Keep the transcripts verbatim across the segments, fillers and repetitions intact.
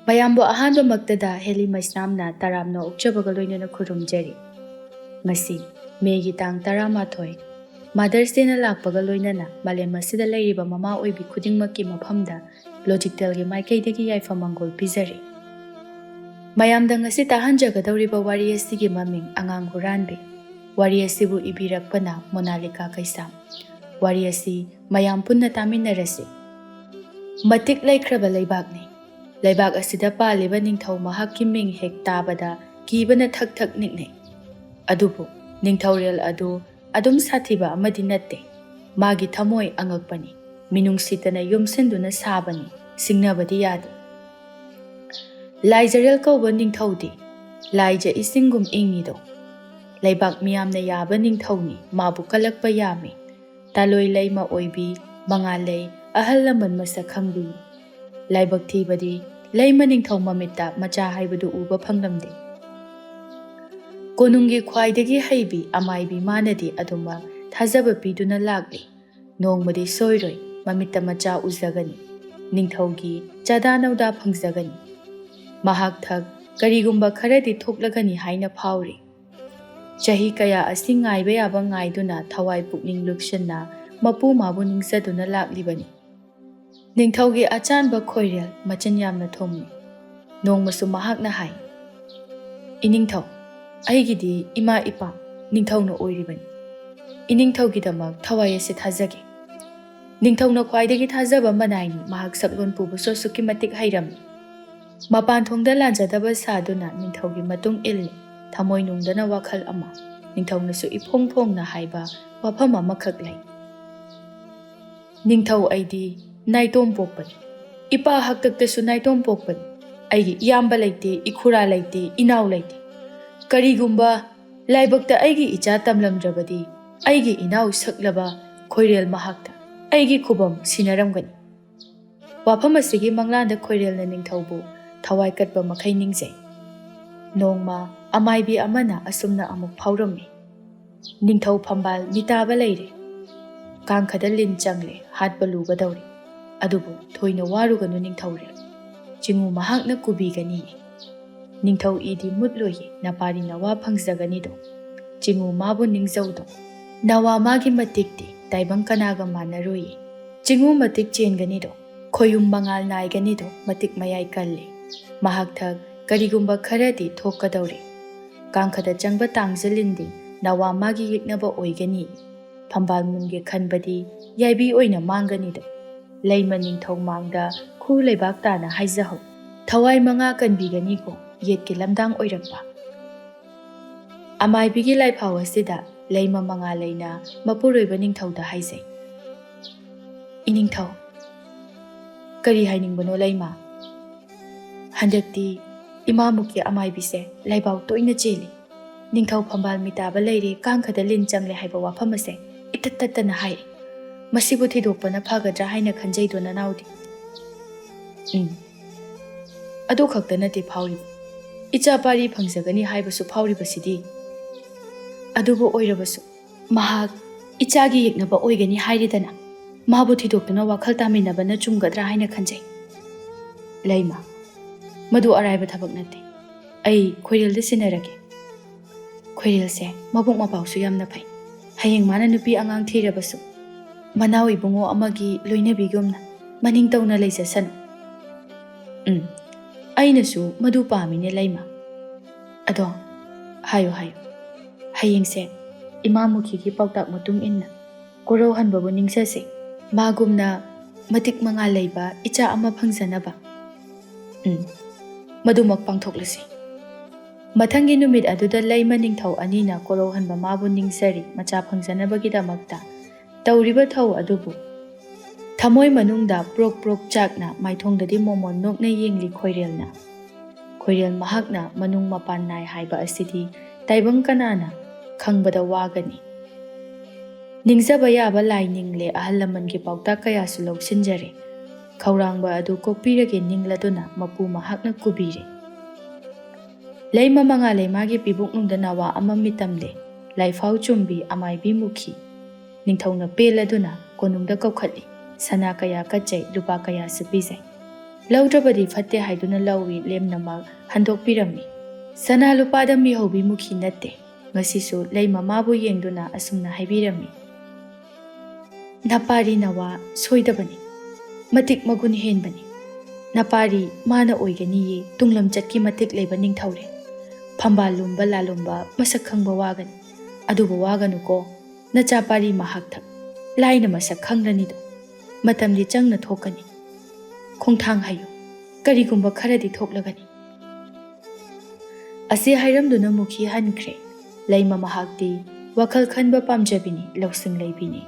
ꯃꯌꯥꯝꯕꯨ ꯑꯍꯥꯟꯕꯃꯛꯇꯗ ꯍꯦꯂꯤ ꯃꯩꯁꯅꯥꯝꯅ ꯇꯔꯥꯝꯅ ꯑꯣꯛꯆꯕꯒ ꯂꯣꯏꯅꯅ ꯈꯨꯔꯨꯝꯖꯔꯤ꯫ ꯉꯁꯤ ꯃꯦꯒꯤ ꯇꯥꯡ ꯇꯔꯥꯃꯥꯊꯣꯏ, ꯃꯥꯗꯔꯁ ꯗꯦꯅ ꯂꯥꯛꯄꯒ ꯂꯣꯏꯅꯅ ꯃꯥꯂꯦꯝ ꯑꯁꯤꯗ ꯂꯩꯔꯤꯕ ꯃꯃꯥ ꯑꯣꯏꯕꯤ ꯈꯨꯗꯤꯡꯃꯛꯀꯤ ꯃꯐꯝꯗ ꯂꯣꯖꯤꯛꯇꯦꯜꯒꯤ ꯃꯥꯏꯀꯩꯗꯒꯤ ꯌꯥꯏꯐ ꯃꯪꯒꯣꯜ ꯄꯤꯖꯔꯤ꯫ ꯃꯌꯥꯝꯗ ꯉꯁꯤ ꯇꯥꯍꯟꯖꯒꯗꯧꯔꯤꯕ ꯋꯥꯔꯤ ꯑꯁꯤꯒꯤ ꯃꯃꯤꯡ ꯑꯉꯥꯡ ꯍꯨꯔꯥꯟꯕꯤ꯫ ꯋꯥꯔꯤ ꯑꯁꯤꯕꯨ ꯏꯕꯤꯔꯛꯄꯅ ꯃꯣꯅꯥꯂꯤꯀꯥ ꯀꯩꯁꯥꯝ꯫ ꯋꯥꯔꯤ ꯑꯁꯤ ꯃꯌꯥꯝ ꯄꯨꯟꯅ ꯇꯥꯃꯤꯟꯅꯔꯁꯤ꯫ ꯃꯇꯤꯛ ꯂꯩꯈ꯭ꯔꯕ ꯂꯩꯕꯥꯛꯅꯤ꯫ ꯂꯩꯕꯥꯛ ꯑꯁꯤꯗ ꯄꯥꯜꯂꯤꯕ ꯅꯤꯡꯊꯧ ꯃꯍꯥꯛꯀꯤ ꯃꯤꯡ ꯍꯦꯛ ꯇꯥꯕꯗ ꯀꯤꯕꯅ ꯊꯛ ꯊꯛ ꯅꯤꯛꯅꯩ꯫ ꯑꯗꯨꯕꯨ ꯅꯤꯡꯊꯧꯔꯦꯜ ꯑꯗꯨ ꯑꯗꯨꯝ ꯁꯥꯊꯤꯕ ꯑꯃꯗꯤ ꯅꯠꯇꯦ꯫ ꯃꯥꯒꯤ ꯊꯃꯣꯏ ꯑꯉꯛꯄꯅꯤ꯫ ꯃꯤꯅꯨꯡꯁꯤꯇꯅ ꯌꯣꯝꯁꯤꯟꯗꯨꯅ ꯁꯥꯕꯅꯤ꯫ ꯁꯤꯡꯅꯕꯗꯤ ꯌꯥꯗꯦ꯫ ꯂꯥꯏꯖꯔꯦꯜ ꯀꯧꯕ ꯅꯤꯡꯊꯧꯗꯤ ꯂꯥꯏꯖ ꯏꯁꯤꯡꯒꯨꯝ ꯏꯪꯉꯤꯗꯣ꯫ ꯂꯩꯕꯥꯛ ꯃꯤꯌꯥꯝꯅ ꯌꯥꯕ ꯅꯤꯡꯊꯧꯅꯤ꯫ ꯃꯥꯕꯨ ꯀꯜꯂꯛꯄ ꯌꯥꯝꯃꯤ꯫ ꯇꯥꯂꯣꯏ ꯂꯩꯃ ꯑꯣꯏꯕꯤ, ꯃꯉꯥꯜ ꯂꯩ, ꯑꯍꯜ ꯂꯃꯟ ꯃꯁꯛ ꯈꯪꯕꯤ꯫ ꯂꯥꯏꯕꯛ ꯊꯤꯕꯗꯤ ꯂꯩꯃ ꯅꯤꯡꯊꯧ ꯃꯃꯤꯠꯇ ꯃꯆꯥ ꯍꯥꯏꯕꯗꯨ ꯎꯕ ꯐꯪꯂꯝꯗꯦ꯫ ꯀꯣꯅꯨꯡꯒꯤ ꯈ꯭ꯋꯥꯏꯗꯒꯤ ꯍꯩꯕꯤ ꯑꯃꯥꯏꯕꯤ ꯃꯥꯅꯗꯤ ꯑꯗꯨꯃꯛ ꯊꯥꯖꯕ ꯄꯤꯗꯨꯅ ꯂꯥꯛꯂꯤ꯫ ꯅꯣꯡꯃꯗꯤ ꯁꯣꯏꯔꯣꯏ ꯃꯃꯤꯠꯇ ꯃꯆꯥ ꯎꯖꯒꯅꯤ꯫ ꯅꯤꯡꯊꯧꯒꯤ ꯆꯥꯗꯥ ꯅꯧꯗꯥ ꯐꯪꯖꯒꯅꯤ꯫ ꯃꯍꯥꯛ ꯊꯛ ꯀꯔꯤꯒꯨꯝꯕ ꯈꯔꯗꯤ ꯊꯣꯛꯂꯒꯅꯤ ꯍꯥꯏꯅ ꯐꯥꯎꯔꯤ꯫ ꯆꯍꯤ ꯀꯌꯥ ꯑꯁꯤ ꯉꯥꯏꯕ ꯌꯥꯕ ꯉꯥꯏꯗꯨꯅ ꯊꯋꯥꯏ ꯄꯨꯛꯅꯤꯡ ꯂꯨꯞꯁꯤꯟꯅ ꯃꯄꯨ ꯃꯥꯕꯨ ꯅꯤꯡꯖꯗꯨꯅ ꯂꯥꯛꯂꯤꯕꯅꯤ꯫ ꯅꯤꯡꯊꯧꯒꯤ ꯑꯆꯥꯟꯕ ꯈꯣꯏꯔꯦꯜ ꯃꯆꯤꯟ ꯌꯥꯝꯅ ꯊꯨꯝꯃꯤ꯫ ꯅꯣꯡꯃꯁꯨ ꯃꯍꯥꯛꯅ ꯍꯥꯏ, "ꯏꯅꯤꯡꯊꯧ, ꯑꯩꯒꯤꯗꯤ ꯏꯃꯥ ꯏꯄꯥ ꯅꯤꯡꯊꯧꯅ ꯑꯣꯏꯔꯤꯕꯅꯤ꯫ ꯏꯅꯤꯡꯊꯧꯒꯤꯗꯃꯛ ꯊꯋꯥꯏ ꯑꯁꯤ ꯊꯥꯖꯒꯦ꯫ ꯅꯤꯡꯊꯧꯅ ꯈ꯭ꯋꯥꯏꯗꯒꯤ ꯊꯥꯖꯕ ꯃꯅꯥꯏꯅꯤ꯫ ꯃꯍꯥꯛ ꯁꯛꯂꯣꯟ ꯄꯨꯕꯁꯨ ꯑꯁꯨꯛꯀꯤ ꯃꯇꯤꯛ ꯍꯩꯔꯝꯃꯤ꯫" ꯃꯄꯥꯟ ꯊꯣꯡꯗ ꯂꯥꯟꯖꯗꯕ ꯁꯥꯗꯨꯅ ꯅꯤꯡꯊꯧꯒꯤ ꯃꯇꯨꯡ ꯏꯜꯂꯤ꯫ ꯊꯃꯣꯏꯅꯨꯡꯗꯅ ꯋꯥꯈꯜ ꯑꯃ, ꯅꯤꯡꯊꯧꯅꯁꯨ ꯏꯐꯣꯡ ꯐꯣꯡꯅ ꯍꯥꯏꯕ ꯋꯥꯐꯝ ꯑꯃꯈꯛ ꯂꯩ꯫ "ꯅꯤꯡꯊꯧ, ꯑꯩꯗꯤ ꯅꯥꯏꯇꯣꯝ ꯄꯣꯛꯄꯅꯤ꯫ ꯏꯄꯥ ꯍꯥꯛꯇꯛꯇꯁꯨ ꯅꯥꯏꯇꯣꯝ ꯄꯣꯛꯄꯅꯤ꯫ ꯑꯩꯒꯤ ꯏꯌꯥꯝꯕ ꯂꯩꯇꯦ, ꯏꯈꯨꯔꯥ ꯂꯩꯇꯦ, ꯏꯅꯥꯎ ꯂꯩꯇꯦ꯫ ꯀꯔꯤꯒꯨꯝꯕ ꯂꯥꯏꯕꯛꯇ ꯑꯩꯒꯤ ꯏꯆꯥ ꯇꯝꯂꯝꯗ꯭ꯔꯕꯗꯤ, ꯑꯩꯒꯤ ꯏꯅꯥꯎ ꯁꯛꯂꯕ ꯈꯣꯏꯔꯦꯜ ꯃꯍꯥꯛꯇ ꯑꯩꯒꯤ ꯈꯨꯕꯝ ꯁꯤꯟꯅꯔꯝꯒꯅꯤ꯫" ꯋꯥꯐꯝ ꯑꯁꯤꯒꯤ ꯃꯪꯂꯥꯟꯗ ꯈꯣꯏꯔꯦꯜꯅ ꯅꯤꯡꯊꯧꯕꯨ ꯊꯋꯥꯏ ꯀꯠꯄ ꯃꯈꯩ ꯅꯤꯡꯖꯩ꯫ ꯅꯣꯡꯃ ꯑꯃꯥꯏꯕꯤ ꯑꯃꯅ ꯑꯁꯨꯝꯅ ꯑꯃꯨꯛ ꯐꯥꯎꯔꯝꯃꯤ, "ꯅꯤꯡꯊꯧ ꯐꯝꯕꯥꯜ ꯃꯤꯇꯥꯕ ꯂꯩꯔꯦ꯫ ꯀꯥꯡꯈꯗ ꯂꯤꯟ ꯆꯪꯂꯦ, ꯍꯥꯠꯄ ꯂꯨꯒꯗꯧꯔꯦ꯫ ꯑꯗꯨꯕꯨ ꯊꯣꯏꯅ ꯋꯥꯔꯨꯒꯅꯨ ꯅꯤꯡꯊꯧꯔꯦꯜ꯫ ꯆꯤꯉꯨ ꯃꯍꯥꯛꯅ ꯀꯨꯕꯤꯒꯅꯤ꯫ ꯅꯤꯡꯊꯧ ꯏꯗꯤ ꯃꯨꯠꯂꯣꯏꯌꯦ, ꯅꯄꯥꯔꯤ ꯅꯋꯥ ꯐꯪꯖꯒꯅꯤꯗꯣ꯫ ꯆꯤꯉꯨ ꯃꯥꯕꯨ ꯅꯤꯡꯖꯧꯗꯣ꯫ ꯅꯋꯥ ꯃꯥꯒꯤ ꯃꯇꯤꯛꯇꯤ ꯇꯥꯏꯕꯪ ꯀꯅꯥꯒ ꯃꯥꯟꯅꯔꯣꯏꯌꯦ꯫ ꯆꯤꯉꯨ ꯃꯇꯤꯛ ꯆꯦꯟꯒꯅꯤꯗꯣ, ꯈꯣꯌꯨꯝ ꯃꯉꯥꯜ ꯅꯥꯏꯒꯅꯤꯗꯣ, ꯃꯇꯤꯛ ꯃꯌꯥꯏ ꯀꯜꯂꯤ꯫ ꯃꯍꯥꯛ ꯊꯛ ꯀꯔꯤꯒꯨꯝꯕ ꯈꯔꯗꯤ ꯊꯣꯛꯀꯗꯧꯔꯤ꯫ ꯀꯥꯡꯈꯗ ꯆꯪꯕ ꯇꯥꯡꯖꯂꯤꯟꯗꯤ ꯅꯋꯥ ꯃꯥꯒꯤ ꯌꯦꯛꯅꯕ ꯑꯣꯏꯒꯅꯤ꯫ ꯐꯝꯕꯥꯜ ꯃꯨꯟꯒꯦ ꯈꯟꯕꯗꯤ ꯌꯥꯏꯕꯤ ꯑꯣꯏꯅ ꯃꯥꯡꯒꯅꯤꯗꯣ꯫ ꯂꯩꯃ ꯅꯤꯡꯊꯧ ꯃꯥꯡꯗ ꯈꯨ ꯂꯩꯕꯥꯛ ꯇꯥꯅ ꯍꯥꯏꯖꯍꯧ꯫ ꯊꯋꯥꯏ ꯃꯉꯥ ꯀꯟꯕꯤꯒꯅꯤꯀꯣ, ꯌꯦꯠꯀꯤ ꯂꯝꯗꯥꯡ ꯑꯣꯏꯔꯛꯄ꯫ ꯑꯃꯥꯏꯕꯤꯒꯤ ꯂꯥꯏꯐꯥꯎ ꯑꯁꯤꯗ ꯂꯩꯃ ꯃꯉꯥ ꯂꯩꯅ ꯃꯄꯨꯔꯣꯏꯕ ꯅꯤꯡꯊꯧꯗ ꯍꯥꯏꯖꯩ꯫ ꯏꯅꯤꯡꯊꯧ, ꯀꯔꯤ ꯍꯥꯏꯅꯤꯡꯕꯅꯣ ꯂꯩꯃ? ꯍꯟꯗꯛꯇꯤ ꯏꯃꯥꯃꯨꯛꯀꯤ ꯑꯃꯥꯏꯕꯤꯁꯦ ꯂꯥꯏꯕꯥꯎ ꯇꯣꯏꯅ ꯆꯦꯜꯂꯤ꯫ ꯅꯤꯡꯊꯧ ꯐꯝꯕꯥꯜ ꯃꯤꯇꯥꯕ ꯂꯩꯔꯦ, ꯀꯥꯡꯈꯗ ꯂꯤꯟ ꯆꯪꯂꯦ ꯍꯥꯏꯕ ꯋꯥꯐꯝ ꯑꯁꯦ ꯏꯇꯠ ꯇꯠꯇꯅ ꯍꯥꯏ꯫ ꯃꯁꯤꯕꯨ ꯊꯤꯗꯣꯛꯄꯅ ꯐꯒꯗ꯭ꯔꯥ ꯍꯥꯏꯅ ꯈꯟꯖꯩꯗꯣ ꯅꯅꯥꯎꯗꯤ? ꯎꯝ꯫ ꯑꯗꯨ ꯈꯛꯇ ꯅꯠꯇꯦ ꯐꯥꯎꯔꯤꯕ꯫ ꯏꯆꯥ ꯄꯥꯔꯤ ꯐꯪꯖꯒꯅꯤ ꯍꯥꯏꯕꯁꯨ ꯐꯥꯎꯔꯤꯕꯁꯤꯗꯤ꯫ ꯑꯗꯨꯕꯨ ꯑꯣꯏꯔꯕꯁꯨ ꯃꯍꯥꯛ ꯏꯆꯥꯒꯤ ꯌꯦꯛꯅꯕ ꯑꯣꯏꯒꯅꯤ ꯍꯥꯏꯔꯤꯗꯅ, ꯃꯥꯕꯨ ꯊꯤꯗꯣꯛꯇꯨꯅ ꯋꯥꯈꯜ ꯇꯥꯃꯤꯟꯅꯕꯅ ꯆꯨꯝꯒꯗ꯭ꯔꯥ ꯍꯥꯏꯅ ꯈꯟꯖꯩ꯫ ꯂꯩꯃ, ꯃꯗꯨ ꯑꯔꯥꯏꯕ ꯊꯕꯛ ꯅꯠꯇꯦ꯫ ꯑꯩ ꯈꯣꯏꯔꯦꯜꯗ ꯁꯤꯟꯅꯔꯒꯦ꯫ ꯈꯣꯏꯔꯦꯜꯁꯦ ꯃꯕꯨꯛ ꯃꯄꯥꯎꯁꯨ ꯌꯥꯝꯅ ꯐꯩ꯫ ꯍꯌꯦꯡ ꯃꯥꯅ ꯅꯨꯄꯤ ꯑꯉꯥꯡ ꯊꯤꯔꯕꯁꯨ ꯃꯅꯥꯎ ꯏꯕꯨꯡꯉꯣ ꯑꯃꯒꯤ ꯂꯣꯏꯅꯕꯤꯒꯨꯝꯅ ꯃꯅꯤꯡ ꯇꯧꯅ ꯂꯩꯖꯁꯅꯨ꯫ ꯎꯝ, ꯑꯩꯅꯁꯨ ꯃꯗꯨ ꯄꯥꯝꯃꯤꯅꯦ ꯂꯩꯃ꯫ ꯑꯗꯣ ꯍꯥꯏꯌꯨ ꯍꯥꯏꯌꯨ, ꯍꯌꯦꯡꯁꯦ ꯏꯃꯥ ꯃꯨꯈꯤꯒꯤ ꯄꯥꯎꯇꯥꯛ ꯃꯇꯨꯡ ꯏꯟꯅ ꯀꯣꯔꯧꯍꯟꯕꯕꯨ ꯅꯤꯡꯖꯁꯦ꯫ ꯃꯥꯒꯨꯝꯅ ꯃꯇꯤꯛ ꯃꯉꯥ ꯂꯩꯕ ꯏꯆꯥ ꯑꯃ ꯐꯪꯖꯅꯕ꯫ ꯎꯝ, ꯃꯗꯨꯃꯛ ꯄꯥꯡꯊꯣꯛꯂꯁꯤ꯫ ꯃꯊꯪꯒꯤ ꯅꯨꯃꯤꯠ ꯑꯗꯨꯗ ꯂꯩꯃ ꯅꯤꯡꯊꯧ ꯑꯅꯤꯅ ꯀꯣꯔꯧꯍꯟꯕ ꯃꯥꯕꯨ ꯅꯤꯡꯖꯔꯤ ꯃꯆꯥ ꯐꯪꯖꯅꯕꯒꯤꯗꯃꯛꯇ ꯇꯧꯔꯤꯕ ꯊꯧ ꯑꯗꯨꯕꯨ꯫ ꯊꯃꯣꯏ ꯃꯅꯨꯡꯗ ꯄ꯭ꯔꯣꯛ ꯄ꯭ꯔꯣꯛ ꯆꯥꯛꯅ ꯃꯥꯏꯊꯣꯡꯗꯗꯤ ꯃꯣꯃꯣꯟ ꯅꯣꯛꯅ ꯌꯦꯡꯂꯤ ꯈꯣꯏꯔꯦꯜꯅ꯫ ꯈꯣꯏꯔꯦꯜ ꯃꯍꯥꯛꯅ ꯃꯅꯨꯡ ꯃꯄꯥꯟ ꯅꯥꯏ ꯍꯥꯏꯕ ꯑꯁꯤꯗꯤ ꯇꯥꯏꯕꯪ ꯀꯅꯥꯅ ꯈꯪꯕꯗ ꯋꯥꯒꯅꯤ꯫ ꯅꯤꯡꯖꯕ ꯌꯥꯕ ꯂꯥꯏ ꯅꯤꯡꯂꯦ, ꯑꯍꯜ ꯂꯃꯟꯒꯤ ꯄꯥꯎꯇꯥꯛ ꯀꯌꯥꯁꯨ ꯂꯧꯁꯤꯟꯖꯔꯦ꯫ ꯈꯧꯔꯥꯡꯕ ꯑꯗꯨ ꯀꯣꯛꯄꯤꯔꯒꯦ ꯅꯤꯡꯂꯗꯨꯅ ꯃꯄꯨ ꯃꯍꯥꯛꯅ ꯀꯨꯕꯤꯔꯦ꯫ ꯂꯩꯃ ꯃꯉꯥ ꯂꯩꯃꯥꯒꯤ ꯄꯤꯕꯨꯛꯅꯨꯡꯗ ꯅꯋꯥ ꯑꯃ ꯃꯤꯇꯝꯂꯦ꯫ ꯂꯥꯏꯐꯥꯎ ꯆꯨꯝꯕꯤ ꯑꯃꯥꯏꯕꯤ ꯃꯨꯈꯤ꯫ ꯅꯤꯡꯊꯧꯅ ꯄꯦꯜꯂꯗꯨꯅ ꯀꯣꯅꯨꯡꯗ ꯀꯧꯈꯠꯂꯤ꯫ ꯁꯅꯥ ꯀꯌꯥ ꯀꯠꯆꯩ, ꯂꯨꯄꯥ ꯀꯌꯥꯁꯨ ꯄꯤꯖꯩ꯫ ꯂꯧꯗ꯭ꯔꯕꯗꯤ ꯐꯠꯇꯦ ꯍꯥꯏꯗꯨꯅ ꯂꯧꯏ, ꯂꯦꯝꯅꯃꯛ ꯍꯟꯗꯣꯛꯄꯤꯔꯝꯃꯤ꯫ ꯁꯅꯥ ꯂꯨꯄꯥꯗ ꯃꯤꯍꯧꯕꯤ ꯃꯨꯈꯤ ꯅꯠꯇꯦ꯫ ꯉꯁꯤꯁꯨ ꯂꯩꯃ ꯃꯥꯕꯨ ꯌꯦꯡꯗꯨꯅ ꯑꯁꯨꯝꯅ ꯍꯥꯏꯕꯤꯔꯝꯃꯤ꯫ ꯅꯄꯥꯔꯤ ꯅꯋꯥ ꯁꯣꯏꯗꯕꯅꯤ꯫ ꯃꯇꯤꯛ ꯃꯒꯨꯟ ꯍꯦꯟꯕꯅꯤ꯫ ꯅꯄꯥꯔꯤ ꯃꯥꯅ ꯑꯣꯏꯒꯅꯤꯌꯦ ꯇꯨꯡꯂꯝꯆꯠꯀꯤ ꯃꯇꯤꯛ ꯂꯩꯕ ꯅꯤꯡꯊꯧꯔꯦꯜ꯫ ꯐꯝꯕꯥꯜ ꯂꯨꯝꯕ ꯂꯥꯂꯣꯝꯕ ꯃꯁꯛ ꯈꯪꯕ ꯋꯥꯒꯅꯤ꯫ ꯑꯗꯨꯕꯨ ꯋꯥꯒꯅꯨꯀꯣ, ꯅꯆꯥ ꯄꯥꯔꯤ ꯃꯍꯥꯛꯊꯛ ꯂꯥꯏꯅ ꯃꯁꯛ ꯈꯪꯂꯅꯤꯗꯣ꯫ ꯃꯇꯝꯗꯤ ꯆꯪꯅ ꯊꯣꯛꯀꯅꯤ꯫ ꯈꯣꯡꯊꯥꯡ ꯍꯩꯌꯨ, ꯀꯔꯤꯒꯨꯝꯕ ꯈꯔꯗꯤ ꯊꯣꯛꯂꯒꯅꯤ꯫ ꯑꯁꯤ ꯍꯥꯏꯔꯝꯗꯨꯅ ꯃꯨꯈꯤ ꯍꯟꯈ꯭ꯔꯦ꯫ ꯂꯩꯃ ꯃꯍꯥꯛꯇꯤ ꯋꯥꯈꯜ ꯈꯟꯕ ꯄꯥꯝꯖꯕꯤꯅꯤ, ꯂꯧꯁꯤꯡ ꯂꯩꯕꯤꯅꯤ꯫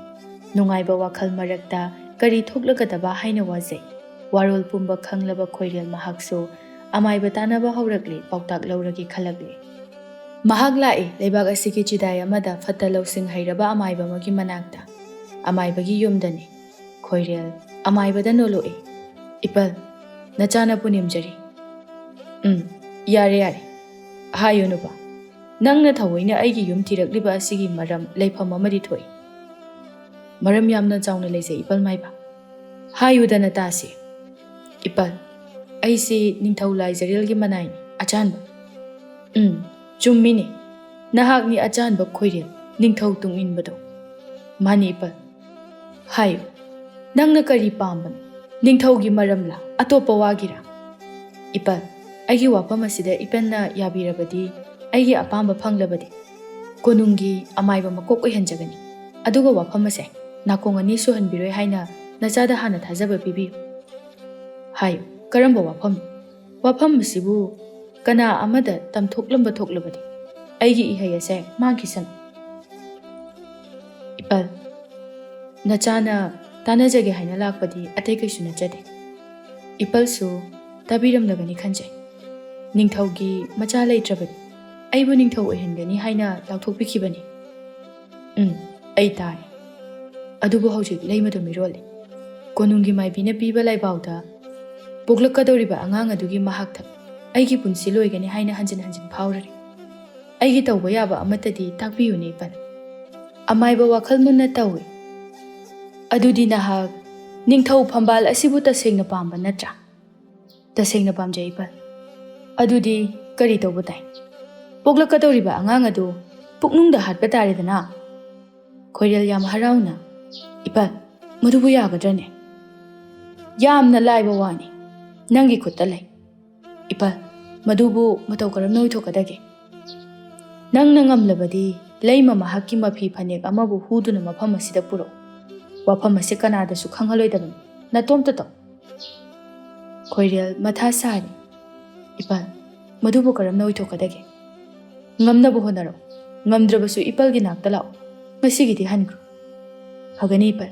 ꯅꯨꯡꯉꯥꯏꯕ ꯋꯥꯈꯜ ꯃꯔꯛꯇ ꯀꯔꯤ ꯊꯣꯛꯂꯒꯗꯕ ꯍꯥꯏꯅ ꯋꯥꯖꯩ꯫ ꯋꯥꯔꯣꯜ ꯄꯨꯝꯕ ꯈꯪꯂꯕ ꯈꯣꯏꯔꯦꯜ ꯃꯍꯥꯛꯁꯨ ꯑꯃꯥꯏꯕ ꯇꯥꯟꯅꯕ ꯍꯧꯔꯛꯂꯦ, ꯄꯥꯎꯇꯥꯛ ꯂꯧꯔꯒꯦ ꯈꯜꯂꯛꯂꯦ꯫ ꯃꯍꯥꯛ ꯂꯥꯛꯏ ꯂꯩꯕꯥꯛ ꯑꯁꯤꯒꯤ ꯆꯤꯗꯥꯏ ꯑꯃꯗ ꯐꯠꯇ ꯂꯧꯁꯤꯡ ꯍꯩꯔꯕ ꯑꯃꯥꯏꯕ ꯑꯃꯒꯤ ꯃꯅꯥꯛꯇ꯫ ꯑꯃꯥꯏꯕꯒꯤ ꯌꯨꯝꯗꯅꯤ꯫ ꯈꯣꯏꯔꯦꯜ ꯑꯃꯥꯏꯕꯗ ꯅꯣꯜꯂꯛꯏ꯫ "ꯏꯄꯜ, ꯅꯆꯥꯅ ꯄꯨꯅꯦꯝꯖꯔꯤ꯫" "ꯎꯝ, ꯌꯥꯔꯦ, ꯌꯥꯔꯦ꯫ ꯍꯥꯏꯌꯨ ꯅꯨꯄꯥ, ꯅꯪꯅ ꯊꯑꯣꯏꯅ ꯑꯩꯒꯤ ꯌꯨꯝ ꯊꯤꯔꯛꯂꯤꯕ ꯑꯁꯤꯒꯤ ꯃꯔꯝ ꯂꯩꯐꯝ ꯑꯃꯗꯤ ꯊꯣꯛꯏ꯫ ꯃꯔꯝ ꯌꯥꯝꯅ ꯆꯥꯎꯅ ꯂꯩꯖꯩ ꯏꯄꯜ ꯃꯥꯏꯕ꯫ ꯍꯥꯏꯌꯨꯗꯅ ꯇꯥꯁꯤ꯫" "ꯏꯄꯜ, ꯑꯩꯁꯤ ꯅꯤꯡꯊꯧ ꯂꯥꯏꯖꯔꯦꯜꯒꯤ ꯃꯅꯥꯏꯅꯤ, ꯑꯆꯥꯟꯕ꯫" "ꯎꯝ, ꯆꯨꯝꯃꯤꯅꯦ꯫ ꯅꯍꯥꯛꯅꯤ ꯑꯆꯥꯟꯕ ꯈꯣꯏꯔꯦꯜ, ꯅꯤꯡꯊꯧ ꯇꯨꯡꯏꯟꯕꯗꯣ꯫" "ꯃꯥꯅꯤ ꯏꯄꯜ꯫" "ꯍꯥꯏꯌꯨ, ꯅꯪꯅ ꯀꯔꯤ ꯄꯥꯝꯕꯅꯣ? ꯅꯤꯡꯊꯧꯒꯤ ꯃꯔꯝꯂꯥ, ꯑꯇꯣꯞꯄ ꯋꯥꯒꯤꯔꯥ?" "ꯏꯄꯜ, ꯑꯩꯒꯤ ꯋꯥꯐꯝ ꯑꯁꯤꯗ ꯏꯄꯜꯅ ꯌꯥꯕꯤꯔꯕꯗꯤ, ꯑꯩꯒꯤ ꯑꯄꯥꯝꯕ ꯐꯪꯂꯕꯗꯤ, ꯀꯣꯅꯨꯡꯒꯤ ꯑꯃꯥꯏꯕ ꯃꯀꯣꯛ ꯑꯣꯏꯍꯟꯖꯒꯅꯤ꯫ ꯑꯗꯨꯒ ꯋꯥꯐꯝ ꯑꯁꯦ ꯅꯥꯀꯣꯡ ꯑꯅꯤ ꯁꯨꯍꯟꯕꯤꯔꯣꯏ ꯍꯥꯏꯅ ꯅꯆꯥꯗ ꯍꯥꯟꯅ ꯊꯥꯖꯕ ꯄꯤꯕꯤꯌꯨ꯫" "ꯍꯥꯏꯌꯨ, ꯀꯔꯝꯕ ꯋꯥꯐꯝ? ꯋꯥꯐꯝ ꯑꯁꯤꯕꯨ ꯀꯅꯥ ꯑꯃꯗ ꯇꯝꯊꯣꯛꯂꯝꯕ ꯊꯣꯛꯂꯕꯗꯤ ꯑꯩꯒꯤ ꯏꯍꯩ ꯑꯁꯦ ꯃꯥꯡꯈꯤꯁꯅꯨ꯫" "ꯏꯄꯜ, ꯅꯆꯥꯅ ꯇꯥꯟꯅꯖꯒꯦ ꯍꯥꯏꯅ ꯂꯥꯛꯄꯗꯤ ꯑꯇꯩ ꯀꯩꯁꯨ ꯅꯠꯆꯗꯦ꯫ ꯏꯄꯜꯁꯨ ꯇꯥꯕꯤꯔꯝꯂꯒꯅꯤ ꯈꯟꯖꯩ꯫ ꯅꯤꯡꯊꯧꯒꯤ ꯃꯆꯥ ꯂꯩꯇ꯭ꯔꯕꯗꯤ ꯑꯩꯕꯨ ꯅꯤꯡꯊꯧ ꯑꯣꯏꯍꯟꯒꯅꯤ ꯍꯥꯏꯅ ꯂꯥꯎꯊꯣꯛꯄꯤꯈꯤꯕꯅꯤ꯫" "ꯎꯝ, ꯑꯩ ꯇꯥꯏ꯫ ꯑꯗꯨꯕꯨ ꯍꯧꯖꯤꯛ ꯂꯩꯃꯗ ꯃꯤꯔꯣꯜꯂꯤ꯫ ꯀꯣꯅꯨꯡꯒꯤ ꯃꯥꯏꯕꯤꯅ ꯄꯤꯕ ꯂꯥꯏꯕꯥꯎꯗ ꯄꯣꯛꯂꯛꯀꯗꯧꯔꯤꯕ ꯑꯉꯥꯡ ꯑꯗꯨꯒꯤ ꯃꯍꯥꯛꯇ ꯑꯩꯒꯤ ꯄꯨꯟꯁꯤ ꯂꯣꯏꯒꯅꯤ ꯍꯥꯏꯅ ꯍꯟꯖꯤꯟ ꯍꯟꯖꯤꯟ ꯐꯥꯎꯔꯔꯦ꯫ ꯑꯩꯒꯤ ꯇꯧꯕ ꯌꯥꯕ ꯑꯃꯠꯇꯗꯤ ꯇꯥꯛꯄꯤꯌꯨꯅꯦ ꯏꯄꯜ꯫" "ꯑꯃꯥꯏꯕ ꯋꯥꯈꯜ ꯃꯨꯟꯅ ꯇꯧꯏ꯫ ꯑꯗꯨꯗꯤ ꯅꯍꯥꯛ ꯅꯤꯡꯊꯧ ꯐꯝꯕꯥꯜ ꯑꯁꯤꯕꯨ ꯇꯁꯦꯡꯅ ꯄꯥꯝꯕ ꯅꯠꯇ꯭ꯔꯥ?" "ꯇꯁꯦꯡꯅ ꯄꯥꯝꯖꯩ, ꯏꯄꯥꯜ꯫ ꯑꯗꯨꯗꯤ ꯀꯔꯤ ꯇꯧꯕ ꯇꯥꯏ? ꯄꯣꯛꯂꯛꯀꯗꯧꯔꯤꯕ ꯑꯉꯥꯡ ꯑꯗꯨ ꯄꯨꯛꯅꯨꯡꯗ ꯍꯥꯠꯄ ꯇꯥꯔꯦꯗꯅ?" ꯈꯣꯏꯔꯦꯜ ꯌꯥꯝ ꯍꯔꯥꯎꯅ, "ꯏꯄꯥꯜ, ꯃꯗꯨꯕꯨ ꯌꯥꯒꯗ꯭ꯔꯅꯦ?" "ꯌꯥꯝꯅ ꯂꯥꯏꯕ ꯋꯥꯅꯤ, ꯅꯪꯒꯤ ꯈꯨꯠꯇ ꯂꯩ꯫ ꯏꯄꯥꯜ, ꯃꯗꯨꯕꯨ ꯃꯇꯧ ꯀꯔꯝꯅ ꯑꯣꯏꯊꯣꯛꯀꯗꯒꯦ? ꯅꯪꯅ ꯉꯝꯂꯕꯗꯤ ꯂꯩꯃ ꯃꯍꯥꯛꯀꯤ ꯃꯐꯤ ꯐꯅꯦꯛ ꯑꯃꯕꯨ ꯍꯨꯗꯨꯅ ꯃꯐꯝ ꯑꯁꯤꯗ ꯄꯨꯔꯛꯎ꯫ ꯋꯥꯐꯝ ꯑꯁꯤ ꯀꯅꯥꯗꯁꯨ ꯈꯪꯍꯜꯂꯣꯏꯗꯕꯅꯤ꯫ ꯅꯇꯣꯝꯇ ꯇꯧ꯫" ꯈꯣꯏꯔꯦꯜ ꯃꯊꯥ ꯁꯥꯔꯤ꯫ "ꯏꯄꯥꯜ, ꯃꯗꯨꯕꯨ ꯀꯔꯝꯅ ꯑꯣꯏꯊꯣꯛꯀꯗꯒꯦ? ꯉꯝꯅꯕ ꯍꯣꯠꯅꯔꯣ꯫ ꯉꯝꯗ꯭ꯔꯕꯁꯨ ꯏꯄꯥꯜꯒꯤ ꯅꯥꯛꯇ ꯂꯥꯛꯑꯣ꯫ ꯉꯁꯤꯒꯤꯗꯤ ꯍꯟꯈ꯭ꯔꯣ꯫" "ꯐꯒꯅꯤ, ꯏꯄꯥꯜ꯫"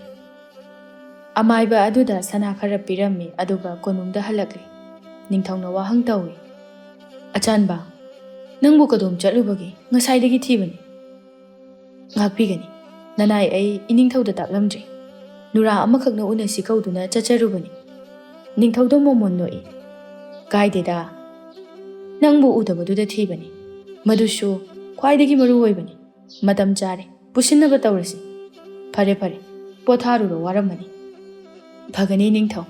ꯑꯃꯥꯏꯕ ꯑꯗꯨꯗ ꯁꯅꯥ ꯈꯔ ꯄꯤꯔꯝꯃꯤ, ꯑꯗꯨꯒ ꯀꯣꯅꯨꯡꯗ ꯍꯜꯂꯛꯂꯤ꯫ ꯅꯤꯡꯊꯧꯅ ꯋꯥꯍꯪ ꯇꯧꯏ, "ꯑꯆꯥꯟꯕ, ꯅꯪꯕꯨ ꯀꯗꯣꯝ ꯆꯠꯂꯨꯕꯒꯦ? ꯉꯁꯥꯏꯗꯒꯤ ꯊꯤꯕꯅꯤ꯫" "ꯉꯥꯛꯄꯤꯒꯅꯤ꯫ ꯅꯅꯥꯏ ꯑꯩ ꯏꯅꯤꯡꯊꯧꯗ ꯇꯥꯛꯂꯝꯗ꯭ꯔꯤ꯫ ꯅꯨꯔꯥ ꯑꯃꯈꯛꯅ ꯎꯅꯁꯤ ꯀꯧꯗꯨꯅ ꯆꯠꯆꯔꯨꯕꯅꯤ꯫" ꯅꯤꯡꯊꯧꯗ ꯃꯣꯃꯣꯟ ꯅꯣꯛꯏ꯫ "ꯀꯥꯏꯗꯦꯗ, ꯅꯪꯕꯨ ꯎꯗꯕꯗꯨꯗ ꯊꯤꯕꯅꯤ꯫ ꯃꯗꯨꯁꯨ ꯈ꯭ꯋꯥꯏꯗꯒꯤ ꯃꯔꯨ ꯑꯣꯏꯕꯅꯤ꯫ ꯃꯇꯝ ꯆꯥꯔꯦ, ꯄꯨꯁꯤꯟꯅꯕ ꯇꯧꯔꯁꯤ꯫ ꯐꯔꯦ, ꯐꯔꯦ, ꯄꯣꯊꯥꯔꯨꯔꯣ, ꯋꯥꯔꯝꯃꯅꯤ꯫" "ꯐꯒꯅꯤ, ꯅꯤꯡꯊꯧ꯫"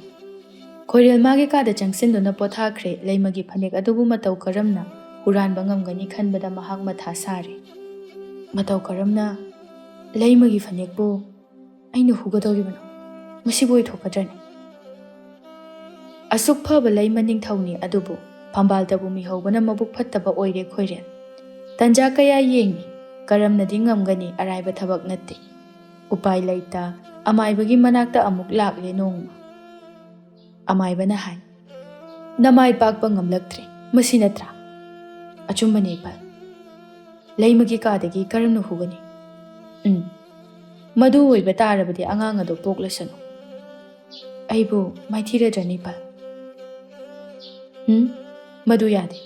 ꯈꯣꯏꯔꯦꯜ ꯃꯥꯒꯤ ꯀꯥꯗ ꯆꯪꯁꯤꯟꯗꯨꯅ ꯄꯣꯊꯥꯈ꯭ꯔꯦ꯫ ꯂꯩꯃꯒꯤ ꯐꯅꯦꯛ ꯑꯗꯨꯕꯨ ꯃꯇꯧ ꯀꯔꯝꯅ ꯍꯨꯔꯥꯟꯕ ꯉꯝꯒꯅꯤ ꯈꯟꯕꯗ ꯃꯍꯥꯛ ꯃꯊꯥ ꯁꯥꯔꯦ꯫ "ꯃꯇꯧ ꯀꯔꯝꯅ ꯂꯩꯃꯒꯤ ꯐꯅꯦꯛꯄꯨ ꯑꯩꯅ ꯍꯨꯒꯗꯧꯔꯤꯕꯅꯣ? ꯃꯁꯤꯕꯨ ꯑꯣꯏꯊꯣꯛꯀꯗ꯭ꯔꯅꯦ?" ꯑꯁꯨꯛ ꯐꯕ ꯂꯩꯃ ꯅꯤꯡꯊꯧꯅꯤ, ꯑꯗꯨꯕꯨ ꯐꯝꯕꯥꯜꯗꯕꯨ ꯃꯤꯍꯧꯕꯅ ꯃꯕꯨꯛ ꯐꯠꯇꯕ ꯑꯣꯏꯔꯦ ꯈꯣꯏꯔꯦꯜ꯫ ꯇꯟꯖꯥ ꯀꯌꯥ ꯌꯦꯡꯉꯤ, ꯀꯔꯝꯅꯗꯤ ꯉꯝꯒꯅꯤ? ꯑꯔꯥꯏꯕ ꯊꯕꯛ ꯅꯠꯇꯦ꯫ ꯎꯄꯥꯏ ꯂꯩꯇ ꯑꯃꯥꯏꯕꯒꯤ ꯃꯅꯥꯛꯇ ꯑꯃꯨꯛ ꯂꯥꯛꯂꯦ ꯅꯣꯡꯃ꯫ ꯑꯃꯥꯏꯕꯅ ꯍꯥꯏ, "ꯅꯃꯥꯏ ꯄꯥꯛꯄ ꯉꯝꯂꯛꯇ꯭ꯔꯦ, ꯃꯁꯤ ꯅꯠꯇ꯭ꯔꯥ?" "ꯑꯆꯨꯝꯕꯅꯦ, ꯏꯄꯥꯜ꯫ ꯂꯩꯃꯒꯤ ꯀꯥꯗꯒꯤ ꯀꯔꯝꯅ ꯍꯨꯒꯅꯤ? ꯎꯝ, ꯃꯗꯨ ꯑꯣꯏꯕ ꯇꯥꯔꯕꯗꯤ ꯑꯉꯥꯡ ꯑꯗꯨ ꯄꯣꯛꯂꯁꯅꯨ꯫ ꯑꯩꯕꯨ ꯃꯥꯏꯊꯤꯔꯗ꯭ꯔꯅꯤ, ꯏꯄꯥꯜ?" "ꯎꯝ, ꯃꯗꯨ ꯌꯥꯗꯦ꯫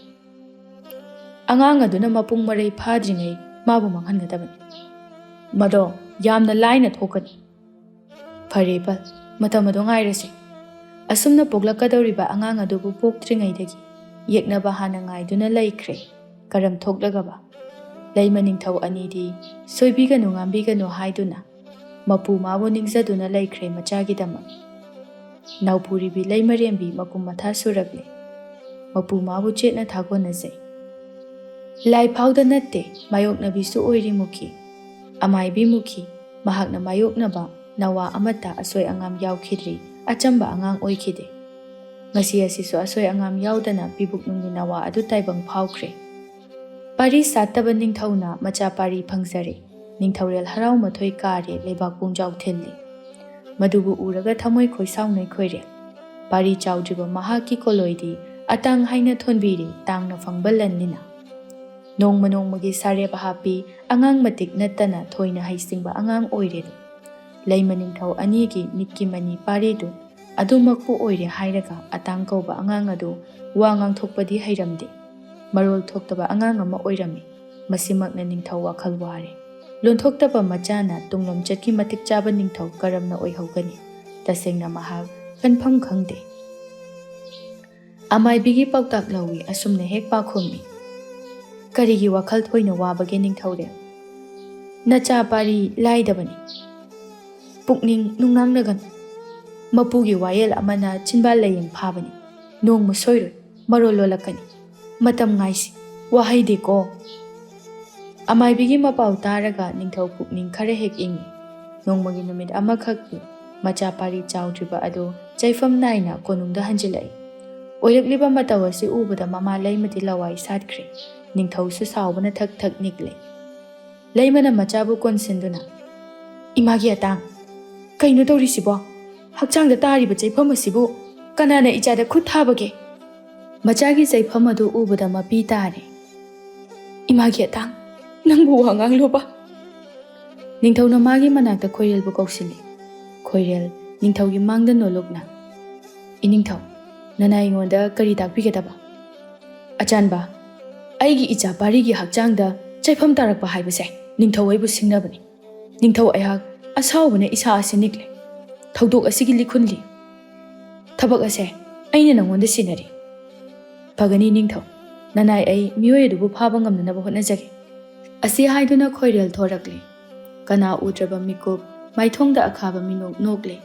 ꯑꯉꯥꯡ ꯑꯗꯨꯅ ꯃꯄꯨꯡ ꯃꯔꯩ ꯐꯥꯗ꯭ꯔꯤꯉꯩ ꯃꯥꯕꯨ ꯃꯥꯡꯍꯟꯒꯗꯕꯅꯤ꯫ ꯃꯗꯣ ꯌꯥꯝꯅ ꯂꯥꯏꯅ ꯊꯣꯛꯀꯅꯤ꯫" "ꯐꯔꯦ, ꯏꯄꯥꯜ, ꯃꯇꯝ ꯑꯗꯨ ꯉꯥꯏꯔꯁꯤ꯫" ꯑꯁꯨꯝꯅ ꯄꯣꯛꯂꯛꯀꯗꯧꯔꯤꯕ ꯑꯉꯥꯡ ꯑꯗꯨꯕꯨ ꯄꯣꯛꯇ꯭ꯔꯤꯉꯩꯗꯒꯤ ꯌꯦꯛꯅꯕ ꯍꯥꯟꯅ ꯉꯥꯏꯗꯨꯅ ꯂꯩꯈ꯭ꯔꯦ꯫ ꯀꯔꯝ ꯊꯣꯛꯂꯒꯕ? ꯂꯩꯃ ꯅꯤꯡꯊꯧ ꯑꯅꯤꯗꯤ ꯁꯣꯏꯕꯤꯒꯅꯨ ꯉꯥꯝꯕꯤꯒꯅꯨ ꯍꯥꯏꯗꯨꯅ ꯃꯄꯨ ꯃꯥꯕꯨ ꯅꯤꯡꯖꯗꯨꯅ ꯂꯩꯈ꯭ꯔꯦ ꯃꯆꯥꯒꯤꯗꯃꯛ꯫ ꯅꯥꯎꯄꯨꯔꯤꯕꯤ ꯂꯩꯃꯔꯦꯝꯕꯤ ꯃꯀꯨꯝ ꯃꯊꯥ ꯁꯨꯔꯛꯂꯦ꯫ ꯃꯄꯨ ꯃꯥꯕꯨ ꯆꯦꯠꯅ ꯊꯥꯒꯣꯟꯅꯖꯩ꯫ ꯂꯥꯏꯐꯥꯎꯗ ꯅꯠꯇꯦ, ꯃꯥꯌꯣꯛꯅꯕꯤꯁꯨ ꯑꯣꯏꯔꯤ ꯃꯨꯈꯤ꯫ ꯑꯃꯥꯏꯕꯤ ꯃꯨꯈꯤ, ꯃꯍꯥꯛꯅ ꯃꯥꯌꯣꯛꯅꯕ ꯅꯋꯥ ꯑꯃꯠꯇ ꯑꯁꯣꯏ ꯑꯉꯥꯝ ꯌꯥꯎꯈꯤꯗ꯭ꯔꯤ, ꯑꯆꯝꯕ ꯑꯉꯥꯡ ꯑꯣꯏꯈꯤꯗꯦ꯫ ꯉꯁꯤ ꯑꯁꯤꯁꯨ ꯑꯁꯣꯏ ꯑꯉꯥꯝ ꯌꯥꯎꯗꯅ ꯄꯤꯕꯨꯛꯅꯨꯡꯒꯤ ꯅꯋꯥ ꯑꯗꯨ ꯇꯥꯏꯕꯪ ꯐꯥꯎꯈ꯭ꯔꯦ꯫ ꯄꯥꯔꯤ ꯁꯥꯠꯇꯕ ꯅꯤꯡꯊꯧꯅ ꯃꯆꯥ ꯄꯥꯔꯤ ꯐꯪꯖꯔꯦ꯫ ꯅꯤꯡꯊꯧꯔꯦꯜ ꯍꯔꯥꯎ ꯃꯊꯣꯏ ꯀꯥꯔꯦ, ꯂꯩꯕꯥꯛ ꯄꯨꯡꯖꯥꯎ ꯊꯤꯜꯂꯤ꯫ ꯃꯗꯨꯕꯨ ꯎꯔꯒ ꯊꯃꯣꯏ ꯈꯣꯏꯁꯥꯎꯅꯩ ꯈꯣꯏꯔꯦꯜ꯫ ꯄꯥꯔꯤ ꯆꯥꯎꯗ꯭ꯔꯤꯕ ꯃꯍꯥꯛꯀꯤ ꯀꯣꯂꯣꯏꯗꯤ ꯑꯇꯥꯡ ꯍꯥꯏꯅ ꯊꯣꯟꯕꯤꯔꯤ, ꯇꯥꯡꯅ ꯐꯪꯕ ꯂꯟꯅꯤꯅ꯫ ꯅꯣꯡꯃ ꯅꯣꯡꯃꯒꯤ ꯁꯥꯔꯦꯞ ꯍꯥꯞꯄꯤ, ꯑꯉꯥꯡ ꯃꯇꯤꯛ ꯅꯠꯇꯅ ꯊꯣꯏꯅ ꯍꯩꯁꯤꯡꯕ ꯑꯉꯥꯡ ꯑꯣꯏꯔꯦꯗꯣ꯫ ꯂꯩꯃ ꯅꯤꯡꯊꯧ ꯑꯅꯤꯒꯤ ꯃꯤꯠꯀꯤ ꯃꯅꯤ ꯄꯥꯔꯤꯗꯨ ꯑꯗꯨꯃꯛꯄꯨ ꯑꯣꯏꯔꯦ ꯍꯥꯏꯔꯒ ꯑꯇꯥꯡ ꯀꯧꯕ ꯑꯉꯥꯡ ꯑꯗꯨ ꯋꯥ ꯉꯥꯡꯊꯣꯛꯄꯗꯤ ꯍꯩꯔꯝꯗꯦ꯫ ꯃꯔꯣꯜ ꯊꯣꯛꯇꯕ ꯑꯉꯥꯡ ꯑꯃ ꯑꯣꯏꯔꯝꯃꯤ꯫ ꯃꯁꯤꯃꯛꯅ ꯅꯤꯡꯊꯧ ꯋꯥꯈꯜ ꯋꯥꯔꯦ꯫ ꯂꯣꯟꯊꯣꯛꯇꯕ ꯃꯆꯥꯅ ꯇꯨꯡꯂꯝꯆꯠꯀꯤ ꯃꯇꯤꯛ ꯆꯥꯕ ꯅꯤꯡꯊꯧ ꯀꯔꯝꯅ ꯑꯣꯏꯍꯧꯒꯅꯤ? ꯇꯁꯦꯡꯅ ꯃꯍꯥꯛ ꯈꯟꯐꯝ ꯈꯪꯗꯦ꯫ ꯑꯃꯥꯏꯕꯤꯒꯤ ꯄꯥꯎꯇꯥꯛ ꯂꯧꯏ, ꯑꯁꯨꯝꯅ ꯍꯦꯛ ꯄꯥꯈꯨꯝꯃꯤ꯫ ꯀꯔꯤꯒꯤ ꯋꯥꯈꯜ ꯊꯣꯏꯅ ꯋꯥꯕꯒꯦ ꯅꯤꯡꯊꯧꯔꯦꯜ? ꯅꯆꯥ ꯄꯥꯔꯤ ꯂꯥꯏꯗꯕꯅꯤ꯫ ꯄꯨꯛꯅꯤꯡ ꯅꯨꯡꯅꯥꯡꯅꯒꯅꯨ꯫ ꯃꯄꯨꯒꯤ ꯋꯥꯌꯦꯜ ꯑꯃꯅ ꯆꯤꯟꯕꯥꯜ ꯂꯥꯏꯌꯦꯡ ꯐꯥꯕꯅꯤ꯫ ꯅꯣꯡꯃ ꯁꯣꯏꯔꯣꯏ, ꯃꯔꯣꯜ ꯂꯣꯜꯂꯛꯀꯅꯤ꯫ ꯃꯇꯝ ꯉꯥꯏꯁꯤ, ꯋꯥꯍꯩꯗꯤꯀꯣ꯫ ꯑꯃꯥꯏꯕꯤꯒꯤ ꯃꯄꯥꯎ ꯇꯥꯔꯒ ꯅꯤꯡꯊꯧ ꯄꯨꯛꯅꯤꯡ ꯈꯔ ꯍꯦꯛ ꯏꯪꯏ꯫ ꯅꯣꯡꯃꯒꯤ ꯅꯨꯃꯤꯠ ꯑꯃꯈꯛꯀꯤ ꯃꯆꯥ ꯄꯥꯔꯤ ꯆꯥꯎꯗ꯭ꯔꯤꯕ ꯑꯗꯨ ꯆꯩꯐꯝ ꯅꯥꯏꯅ ꯀꯣꯅꯨꯡꯗ ꯍꯟꯖꯤꯜꯂꯛꯏ꯫ ꯑꯣꯏꯔꯛꯂꯤꯕ ꯃꯇꯧ ꯑꯁꯤ ꯎꯕꯗ ꯃꯃꯥ ꯂꯩꯃꯗꯤ ꯂꯋꯥꯏ ꯁꯥꯠꯈ꯭ꯔꯦ꯫ ꯅꯤꯡꯊꯧꯁꯨ ꯁꯥꯎꯕꯅ ꯊꯛ ꯊꯛ ꯅꯤꯛꯂꯦ꯫ ꯂꯩꯃꯅ ꯃꯆꯥꯕꯨ ꯀꯣꯟꯁꯤꯟꯗꯨꯅ, "ꯏꯃꯥꯒꯤ ꯑꯇꯥꯡ, ꯀꯩꯅꯣ ꯇꯧꯔꯤꯁꯤꯕꯣ? ꯍꯛꯆꯥꯡꯗ ꯇꯥꯔꯤꯕ ꯆꯩꯐꯝ ꯑꯁꯤꯕꯨ ꯀꯅꯥꯅ ꯏꯆꯥꯗ ꯈꯨꯠ ꯊꯥꯕꯒꯦ?" ꯃꯆꯥꯒꯤ ꯆꯩꯐꯝ ꯑꯗꯨ ꯎꯕꯗ ꯃꯄꯤ ꯇꯥꯔꯦ꯫ "ꯏꯃꯥꯒꯤ ꯑꯇꯥꯡ, ꯅꯪꯕꯨ ꯋꯥ ꯉꯥꯡꯂꯣꯕ?" ꯅꯤꯡꯊꯧꯅ ꯃꯥꯒꯤ ꯃꯅꯥꯛꯇ ꯈꯣꯏꯔꯦꯜꯕꯨ ꯀꯧꯁꯤꯜꯂꯤ꯫ ꯈꯣꯏꯔꯦꯜ ꯅꯤꯡꯊꯧꯒꯤ ꯃꯥꯡꯗ ꯅꯣꯂꯨꯛꯅ, "ꯏꯅꯤꯡꯊꯧ, ꯅꯅꯥꯏ ꯑꯩꯉꯣꯟꯗ ꯀꯔꯤ ꯇꯥꯛꯄꯤꯒꯗꯕ?" "ꯑꯆꯥꯟꯕ, ꯑꯩꯒꯤ ꯏꯆꯥ ꯄꯥꯔꯤꯒꯤ ꯍꯛꯆꯥꯡꯗ ꯆꯩꯐꯝ ꯇꯥꯔꯛꯄ ꯍꯥꯏꯕꯁꯦ ꯅꯤꯡꯊꯧ ꯑꯩꯕꯨ ꯁꯤꯡꯅꯕꯅꯤ꯫ ꯅꯤꯡꯊꯧ, ꯑꯩꯍꯥꯛ ꯑꯁꯥꯎꯕꯅ ꯏꯁꯥ ꯑꯁꯤ ꯅꯤꯛꯂꯦ꯫ ꯊꯧꯗꯣꯛ ꯑꯁꯤꯒꯤ ꯂꯤꯈꯨꯟꯂꯤ꯫ ꯊꯕꯛ ꯑꯁꯦ ꯑꯩꯅ ꯅꯉꯣꯟꯗ ꯁꯤꯟꯅꯔꯤ꯫" "ꯐꯒꯅꯤ ꯅꯤꯡꯊꯧ, ꯅꯅꯥꯏ ꯑꯩ ꯃꯤꯑꯣꯏ ꯑꯗꯨꯕꯨ ꯐꯥꯕ ꯉꯝꯅꯅꯕ ꯍꯣꯠꯅꯖꯒꯦ꯫" ꯑꯁꯤ ꯍꯥꯏꯗꯨꯅ ꯈꯣꯏꯔꯦꯜ ꯊꯣꯔꯛꯂꯦ꯫ ꯀꯅꯥ ꯎꯗ꯭ꯔꯕ ꯃꯤꯀꯨꯞ, ꯃꯥꯏꯊꯣꯡꯗ ꯑꯈꯥꯕ ꯃꯤꯅꯣꯛ ꯅꯣꯛꯂꯦ꯫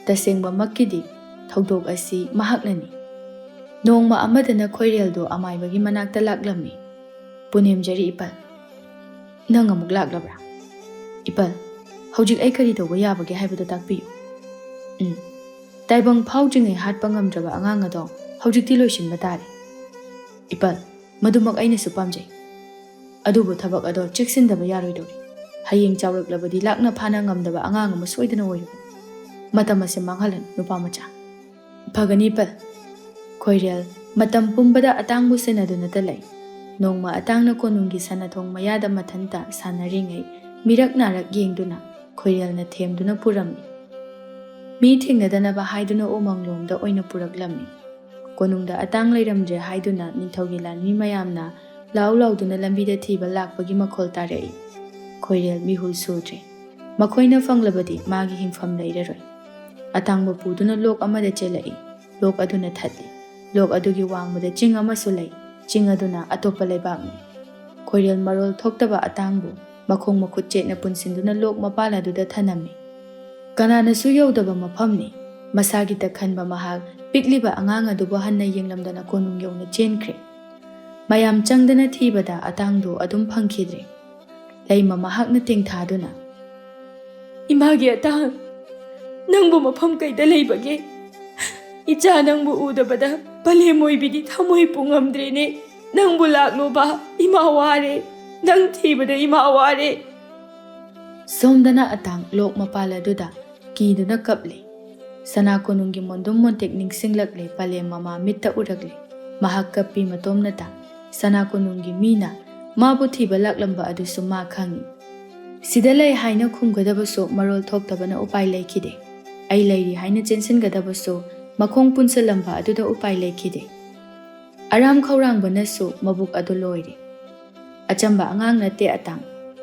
ꯇꯁꯦꯡꯕꯃꯛꯀꯤꯗꯤ ꯊꯧꯗꯣꯛ ꯑꯁꯤ ꯃꯍꯥꯛꯅꯅꯤ꯫ ꯅꯣꯡꯃ ꯑꯃꯗꯅ ꯈꯣꯏꯔꯦꯜꯗꯣ ꯑꯃꯥꯏꯕꯒꯤ ꯃꯅꯥꯛꯇ ꯂꯥꯛꯂꯝꯃꯤ꯫ "ꯄꯨꯅꯦꯝꯖꯔꯤ ꯏꯄꯜ꯫ ꯅꯪ ꯑꯃꯨꯛ ꯂꯥꯛꯂꯕ꯭ꯔꯥ? ꯏꯄꯜ, ꯍꯧꯖꯤꯛ ꯑꯩ ꯀꯔꯤ ꯇꯧꯕ ꯌꯥꯕꯒꯦ ꯍꯥꯏꯕꯗꯨ ꯇꯥꯛꯄꯤꯌꯨ꯫" "ꯎꯝ꯫ ꯇꯥꯏꯕꯪ ꯐꯥꯎꯗ꯭ꯔꯤꯉꯩ ꯍꯥꯠꯄ ꯉꯝꯗ꯭ꯔꯕ ꯑꯉꯥꯡ ꯑꯗꯣ ꯍꯧꯖꯤꯛꯇꯤ ꯂꯣꯏꯁꯤꯟꯕ ꯇꯥꯔꯦ꯫ ꯏꯄꯜ, ꯃꯗꯨꯃꯛ ꯑꯩꯅꯁꯨ ꯄꯥꯝꯖꯩ꯫ ꯑꯗꯨꯕꯨ ꯊꯕꯛ ꯑꯗꯣ ꯆꯦꯛꯁꯤꯟꯗꯕ ꯌꯥꯔꯣꯏꯗꯧꯔꯤ꯫ ꯍꯌꯦꯡ ꯆꯥꯎꯔꯛꯂꯕꯗꯤ ꯂꯥꯛꯅ ꯐꯥꯅ ꯉꯝꯗꯕ ꯑꯉꯥꯡ ꯑꯃ ꯁꯣꯏꯗꯅ ꯑꯣꯏꯔꯒꯅꯤ꯫ ꯃꯇꯝ ꯑꯁꯤ ꯃꯥꯡꯍꯜꯂꯅꯨ, ꯅꯨꯄꯥ ꯃꯆꯥ꯫" "ꯐꯒꯅꯤ ꯏꯄꯜ꯫" ꯈꯣꯏꯔꯦꯜ ꯃꯇꯝ ꯄꯨꯝꯕꯗ ꯑꯇꯥꯡꯕꯨ ꯁꯦꯟꯅꯗꯨꯅꯇ ꯂꯩ꯫ ꯅꯣꯡꯃ ꯑꯇꯥꯡꯅ ꯀꯣꯅꯨꯡꯒꯤ ꯁꯅꯥꯊꯣꯡ ꯃꯌꯥꯗ ꯃꯊꯟꯇ ꯁꯥꯟꯅꯔꯤꯉꯩ ꯃꯤꯔꯛ ꯅꯥꯔꯛ ꯌꯦꯡꯗꯨꯅ ꯈꯣꯏꯔꯦꯜꯅ ꯊꯦꯝꯗꯨꯅ ꯄꯨꯔꯝꯃꯤ꯫ ꯃꯤ ꯊꯦꯡꯅꯗꯅꯕ ꯍꯥꯏꯗꯨꯅ ꯎꯃꯪꯂꯣꯝꯗ ꯑꯣꯏꯅ ꯄꯨꯔꯛꯂꯝꯃꯤ꯫ ꯀꯣꯅꯨꯡꯗ ꯑꯇꯥꯡ ꯂꯩꯔꯝꯗ꯭ꯔꯦ ꯍꯥꯏꯗꯨꯅ ꯅꯤꯡꯊꯧꯒꯤ ꯂꯥꯟꯃꯤ ꯃꯌꯥꯝꯅ ꯂꯥꯎ ꯂꯥꯎꯗꯨꯅ ꯂꯝꯕꯤꯗ ꯊꯤꯕ ꯂꯥꯛꯄꯒꯤ ꯃꯈꯣꯜ ꯇꯥꯔꯛꯏ꯫ ꯈꯣꯏꯔꯦꯜ ꯃꯤꯍꯨꯜ ꯁꯨꯗ꯭ꯔꯦ꯫ ꯃꯈꯣꯏꯅ ꯐꯪꯂꯕꯗꯤ ꯃꯥꯒꯤ ꯍꯤꯡꯐꯝ ꯂꯩꯔꯔꯣꯏ꯫ ꯑꯇꯥꯡꯕ ꯄꯨꯗꯨꯅ ꯂꯣꯛ ꯑꯃꯗ ꯆꯦꯜꯂꯛꯏ꯫ ꯂꯣꯛ ꯑꯗꯨꯅ ꯊꯠꯂꯤ꯫ ꯂꯣꯛ ꯑꯗꯨꯒꯤ ꯋꯥꯡꯃꯗ ꯆꯤꯡ ꯑꯃꯁꯨ ꯂꯩ꯫ ꯆꯤꯡ ꯑꯗꯨꯅ ꯑꯇꯣꯞꯄ ꯂꯩꯕꯥꯛꯅꯤ꯫ ꯈꯣꯏꯔꯦꯜ ꯃꯔꯣꯜ ꯊꯣꯛꯇꯕ ꯑꯇꯥꯡꯕꯨ ꯃꯈꯣꯡ ꯃꯈꯨꯠ ꯆꯦꯠꯅ ꯄꯨꯟꯁꯤꯟꯗꯨꯅ ꯂꯣꯛ ꯃꯄꯥꯜ ꯑꯗꯨꯗ ꯊꯅꯝꯃꯤ꯫ ꯀꯅꯥꯅꯁꯨ ꯌꯧꯗꯕ ꯃꯐꯝꯅꯤ꯫ ꯃꯁꯥꯒꯤꯇ ꯈꯟꯕ ꯃꯍꯥꯛ ꯄꯤꯛꯂꯤꯕ ꯑꯉꯥꯡ ꯑꯗꯨꯕꯨ ꯍꯟꯅ ꯌꯦꯡꯂꯝꯗꯅ ꯀꯣꯅꯨꯡ ꯌꯧꯅ ꯆꯦꯟꯈ꯭ꯔꯦ꯫ ꯃꯌꯥꯝ ꯆꯪꯗꯅ ꯊꯤꯕꯗ ꯑꯇꯥꯡꯗꯨ ꯑꯗꯨꯝ ꯐꯪꯈꯤꯗ꯭ꯔꯦ꯫ ꯂꯩꯃ ꯃꯍꯥꯛꯅ ꯇꯦꯡꯊꯥꯗꯨꯅ, "ꯏꯃꯥꯒꯤ ꯑꯇꯥꯡ, ꯅꯪꯕꯨ ꯃꯐꯝ ꯀꯩꯗ ꯂꯩꯕꯒꯦ? ꯏꯆꯥ ꯅꯪꯕꯨ ꯎꯗꯕꯗ ꯄꯂꯦꯝ ꯑꯣꯏꯕꯤꯗꯤ ꯊꯃꯣꯏ ꯄꯨꯉꯝꯗ꯭ꯔꯦꯅꯦ꯫ ꯅꯪꯕꯨ ꯂꯥꯛꯂꯣꯕ, ꯏꯃꯥ ꯋꯥꯔꯦ꯫ ꯅꯪ ꯊꯤꯕꯗ ꯏꯃꯥ ꯋꯥꯔꯦ꯫" ꯁꯣꯝꯗꯅ ꯑꯇꯥꯡ ꯂꯣꯛ ꯃꯄꯥꯜ ꯑꯗꯨꯗ ꯀꯤꯗꯨꯅ ꯀꯞꯂꯤ꯫ ꯁꯅꯥ ꯀꯣꯅꯨꯡꯒꯤ ꯃꯣꯟꯗꯨꯝ ꯃꯣꯟꯇꯦꯛ ꯅꯤꯡꯁꯤꯡꯂꯛꯂꯦ, ꯄꯂꯦꯝ ꯃꯃꯥ ꯃꯤꯠꯇ ꯎꯔꯛꯂꯦ꯫ ꯃꯍꯥꯛ ꯀꯞꯄꯤ ꯃꯇꯣꯝꯅꯇ꯫ ꯁꯅꯥ ꯀꯣꯅꯨꯡꯒꯤ ꯃꯤꯅ ꯃꯥꯕꯨ ꯊꯤꯕ ꯂꯥꯛꯂꯝꯕ ꯑꯗꯨꯁꯨ ꯃꯥ ꯈꯪꯏ꯫ "ꯁꯤꯗ ꯂꯩ" ꯍꯥꯏꯅ ꯈꯨꯝꯒꯗꯕꯁꯨ ꯃꯔꯣꯜ ꯊꯣꯛꯇꯕꯅ ꯎꯄꯥꯏ ꯂꯩꯈꯤꯗꯦ꯫ "ꯑꯩ ꯂꯩꯔꯤ" ꯍꯥꯏꯅ ꯆꯦꯟꯁꯤꯟꯒꯗꯕꯁꯨ ꯃꯈꯣꯡ ꯄꯨꯟꯁꯤꯜꯂꯝꯕ ꯑꯗꯨꯗ ꯎꯄꯥꯏ ꯂꯩꯈꯤꯗꯦ꯫ ꯑꯔꯥꯝ ꯈꯧꯔꯥꯡꯕꯅꯁꯨ ꯃꯕꯨꯛ ꯑꯗꯨ ꯂꯣꯏꯔꯦ꯫ ꯑꯆꯝꯕ ꯑꯉꯥꯡ ꯅꯠꯇꯦ ꯑꯇꯥꯡ,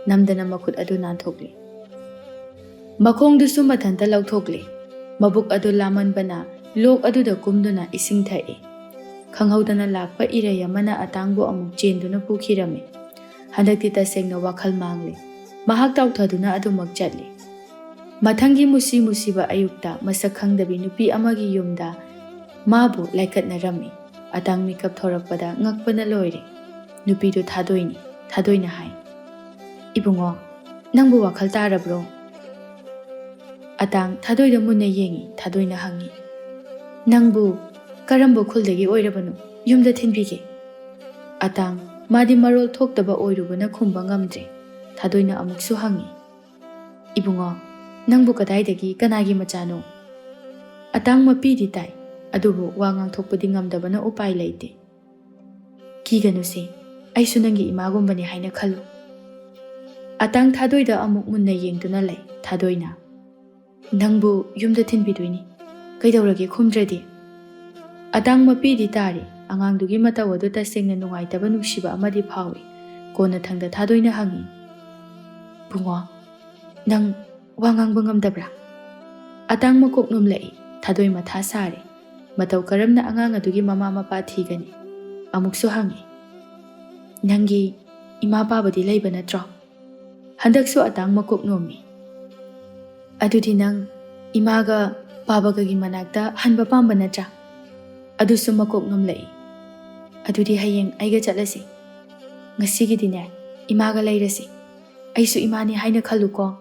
ꯅꯝꯗꯅ ꯃꯈꯨꯠ ꯑꯗꯨ ꯅꯥꯟꯊꯣꯛꯂꯦ꯫ ꯃꯈꯣꯡꯗꯨꯁꯨ ꯃꯊꯟꯇ ꯂꯧꯊꯣꯛꯂꯦ꯫ ꯃꯕꯨꯛ ꯑꯗꯨ ꯂꯥꯃꯟꯕꯅ ꯂꯣꯛ ꯑꯗꯨꯗ ꯀꯨꯝꯗꯨꯅ ꯏꯁꯤꯡ ꯊꯛꯏ꯫ ꯈꯪꯍꯧꯗꯅ ꯂꯥꯛꯄ ꯏꯔꯩ ꯑꯃꯅ ꯑꯇꯥꯡꯕꯨ ꯑꯃꯨꯛ ꯆꯦꯟꯗꯨꯅ ꯄꯨꯈꯤꯔꯝꯃꯤ꯫ ꯍꯟꯗꯛꯇꯤ ꯇꯁꯦꯡꯅ ꯋꯥꯈꯜ ꯃꯥꯡꯂꯦ꯫ ꯃꯍꯥꯛ ꯇꯥꯎꯊꯗꯨꯅ ꯑꯗꯨꯃꯛ ꯆꯠꯂꯤ꯫ ꯃꯊꯪꯒꯤ ꯃꯨꯁꯤ ꯃꯨꯁꯤꯕ ꯑꯌꯨꯛꯇ ꯃꯁꯛ ꯈꯪꯗꯕꯤ ꯅꯨꯄꯤ ꯑꯃꯒꯤ ꯌꯨꯝꯗ ꯃꯥꯕꯨ ꯂꯥꯏꯀꯠꯅꯔꯝꯃꯤ꯫ ꯑꯇꯥꯡ ꯃꯤꯀꯞ ꯊꯣꯔꯛꯄꯗ ꯉꯛꯄꯅ ꯂꯣꯏꯔꯦ꯫ ꯅꯨꯄꯤꯗꯨ ꯊꯥꯗꯣꯏꯅꯤ꯫ ꯊꯥꯗꯣꯏꯅ ꯍꯥꯏ, "ꯏꯕꯨꯡꯉꯣ, ꯅꯪꯕꯨ ꯋꯥꯈꯜ ꯇꯥꯔꯕ꯭ꯔꯣ?" ꯑꯇꯥꯡ ꯊꯥꯗꯣꯏꯗ ꯃꯨꯟꯅ ꯌꯦꯡꯉꯤ꯫ ꯊꯥꯗꯣꯏꯅ ꯍꯪꯉꯤ, "ꯅꯪꯕꯨ ꯀꯔꯝꯕ ꯈꯨꯜꯗꯒꯤ ꯑꯣꯏꯔꯕꯅꯣ? ꯌꯨꯝꯗ ꯊꯤꯟꯕꯤꯒꯦ꯫" ꯑꯇꯥꯡ, ꯃꯥꯗꯤ ꯃꯔꯣꯜ ꯊꯣꯛꯇꯕ ꯑꯣꯏꯔꯨꯕꯅ ꯈꯨꯝꯕ ꯉꯝꯗ꯭ꯔꯦ꯫ ꯊꯥꯗꯣꯏꯅ ꯑꯃꯨꯛꯁꯨ ꯍꯪꯉꯤ, "ꯏꯕꯨꯡꯉꯣ, ꯅꯪꯕꯨ ꯀꯗꯥꯏꯗꯒꯤ, ꯀꯅꯥꯒꯤ ꯃꯆꯥꯅꯣ?" ꯑꯇꯥꯡ ꯃꯄꯤꯗꯤ ꯇꯥꯏ, ꯑꯗꯨꯕꯨ ꯋꯥ ꯉꯥꯡꯊꯣꯛꯄꯗꯤ ꯉꯝꯗꯕꯅ ꯎꯄꯥꯏ ꯂꯩꯇꯦ꯫ "ꯀꯤꯒꯅꯨꯁꯦ, ꯑꯩꯁꯨ ꯅꯪꯒꯤ ꯏꯃꯥꯒꯨꯝꯕꯅꯤ ꯍꯥꯏꯅ ꯈꯜꯂꯨ꯫" ꯑꯇꯥꯡ ꯊꯥꯗꯣꯏꯗ ꯑꯃꯨꯛ ꯃꯨꯟꯅ ꯌꯦꯡꯗꯨꯅ ꯂꯩ꯫ ꯊꯥꯗꯣꯏꯅ, "ꯅꯪꯕꯨ ꯌꯨꯝꯗ ꯊꯤꯟꯕꯤꯗꯣꯏꯅꯤ꯫ ꯀꯩꯗꯧꯔꯒꯦ ꯈꯨꯝꯗ꯭ꯔꯗꯤ?" ꯑꯇꯥꯡ ꯃꯄꯤꯗꯤ ꯇꯥꯔꯤ꯫ ꯑꯉꯥꯡꯗꯨꯒꯤ ꯃꯇꯧ ꯑꯗꯨ ꯇꯁꯦꯡꯅ ꯅꯨꯡꯉꯥꯏꯇꯕ ꯅꯨꯡꯁꯤꯕ ꯑꯃꯗꯤ ꯐꯥꯎꯏ꯫ ꯀꯣꯟꯅꯊꯪꯗ ꯊꯥꯗꯣꯏꯅ ꯍꯪꯉꯤ, "ꯕꯨꯡꯉꯣ, ꯅꯪ ꯋꯥ ꯉꯥꯡꯕ ꯉꯝꯗꯕ꯭ꯔꯥ?" ꯑꯇꯥꯡ ꯃꯀꯣꯛ ꯅꯣꯝꯂꯛꯏ꯫ ꯊꯥꯗꯣꯏ ꯃꯊꯥ ꯁꯥꯔꯦ꯫ ꯃꯇꯧ ꯀꯔꯝꯅ ꯑꯉꯥꯡ ꯑꯗꯨꯒꯤ ꯃꯃꯥ ꯃꯄꯥ ꯊꯤꯒꯅꯤ? ꯑꯃꯨꯛꯁꯨ ꯍꯪꯉꯤ, "ꯅꯪꯒꯤ ꯏꯃꯥ ꯄꯥꯕꯗꯤ ꯂꯩꯕ ꯅꯠꯇ꯭ꯔꯣ?" ꯍꯟꯗꯛꯁꯨ ꯑꯇꯥꯡ ꯃꯀꯣꯛ ꯅꯣꯝꯃꯤ꯫ "ꯑꯗꯨꯗꯤ ꯅꯪ ꯏꯃꯥꯒ ꯄꯥꯕꯒꯒꯤ ꯃꯅꯥꯛꯇ ꯍꯟꯕ ꯄꯥꯝꯕ ꯅꯠꯇ꯭ꯔꯥ? ꯑꯗꯨꯁꯨ ꯃꯀꯣꯛ ꯅꯣꯝꯂꯛꯏ꯫ ꯑꯗꯨꯗꯤ ꯍꯌꯦꯡ ꯑꯩꯒ ꯆꯠꯂꯁꯤ꯫ ꯉꯁꯤꯒꯤꯗꯤꯅꯦ, ꯏꯃꯥꯒ ꯂꯩꯔꯁꯤ꯫ ꯑꯩꯁꯨ ꯏꯃꯥꯅꯤ ꯍꯥꯏꯅ ꯈꯜꯂꯨꯀꯣ꯫"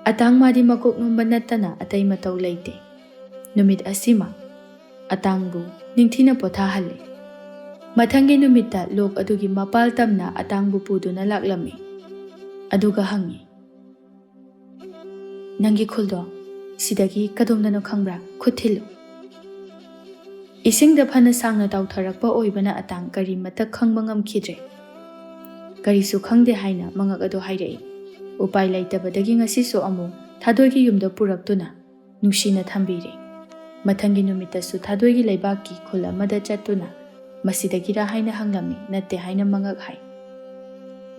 ꯑꯇꯥꯡ ꯃꯥꯗꯤ ꯃꯀꯣꯛ ꯅꯣꯝꯕ ꯅꯠꯇꯅ ꯑꯇꯩ ꯃꯇꯧ ꯂꯩꯇꯦ꯫ ꯅꯨꯃꯤꯠ ꯑꯁꯤꯃ ꯑꯇꯥꯡꯕꯨ ꯅꯤꯡꯊꯤꯅ ꯄꯣꯊꯥꯍꯜꯂꯤ꯫ ꯃꯊꯪꯒꯤ ꯅꯨꯃꯤꯠꯇ ꯂꯣꯛ ꯑꯗꯨꯒꯤ ꯃꯄꯥꯜ ꯇꯝꯅ ꯑꯇꯥꯡꯕꯨ ꯄꯨꯗꯨꯅ ꯂꯥꯛꯂꯝꯃꯤ꯫ ꯑꯗꯨꯒ ꯍꯪꯉꯤ, "ꯅꯪꯒꯤ ꯈꯨꯜꯗꯣ ꯁꯤꯗꯒꯤ ꯀꯗꯣꯝꯗꯅꯣ ꯈꯪꯕ꯭ꯔꯥ? ꯈꯨꯠ ꯊꯤꯜꯂꯨ꯫" ꯏꯁꯤꯡꯗ ꯐꯅ ꯁꯥꯡꯅ ꯇꯥꯎꯊꯔꯛꯄ ꯑꯣꯏꯕꯅ ꯑꯇꯥꯡ ꯀꯔꯤꯃꯠꯇ ꯈꯪꯕ ꯉꯝꯈꯤꯗ꯭ꯔꯦ꯫ "ꯀꯔꯤꯁꯨ ꯈꯪꯗꯦ" ꯍꯥꯏꯅ ꯃꯉꯛ ꯑꯗꯨ ꯍꯥꯏꯔꯛꯏ꯫ ꯎꯄꯥꯏ ꯂꯩꯇꯕꯗꯒꯤ ꯉꯁꯤꯁꯨ ꯑꯃꯨꯛ ꯊꯥꯗꯣꯏꯒꯤ ꯌꯨꯝꯗ ꯄꯨꯔꯛꯇꯨꯅ ꯅꯨꯡꯁꯤꯅ ꯊꯝꯕꯤꯔꯦ꯫ ꯃꯊꯪꯒꯤ ꯅꯨꯃꯤꯠꯇꯁꯨ ꯊꯥꯗꯣꯏꯒꯤ ꯂꯩꯕꯥꯛꯀꯤ ꯈꯨꯜ ꯑꯃꯗ ꯆꯠꯇꯨꯅ "ꯃꯁꯤꯗꯒꯤꯔꯥ?" ꯍꯥꯏꯅ ꯍꯪꯂꯝꯃꯤ꯫ "ꯅꯠꯇꯦ" ꯍꯥꯏꯅ ꯃꯉꯛ ꯍꯥꯏ꯫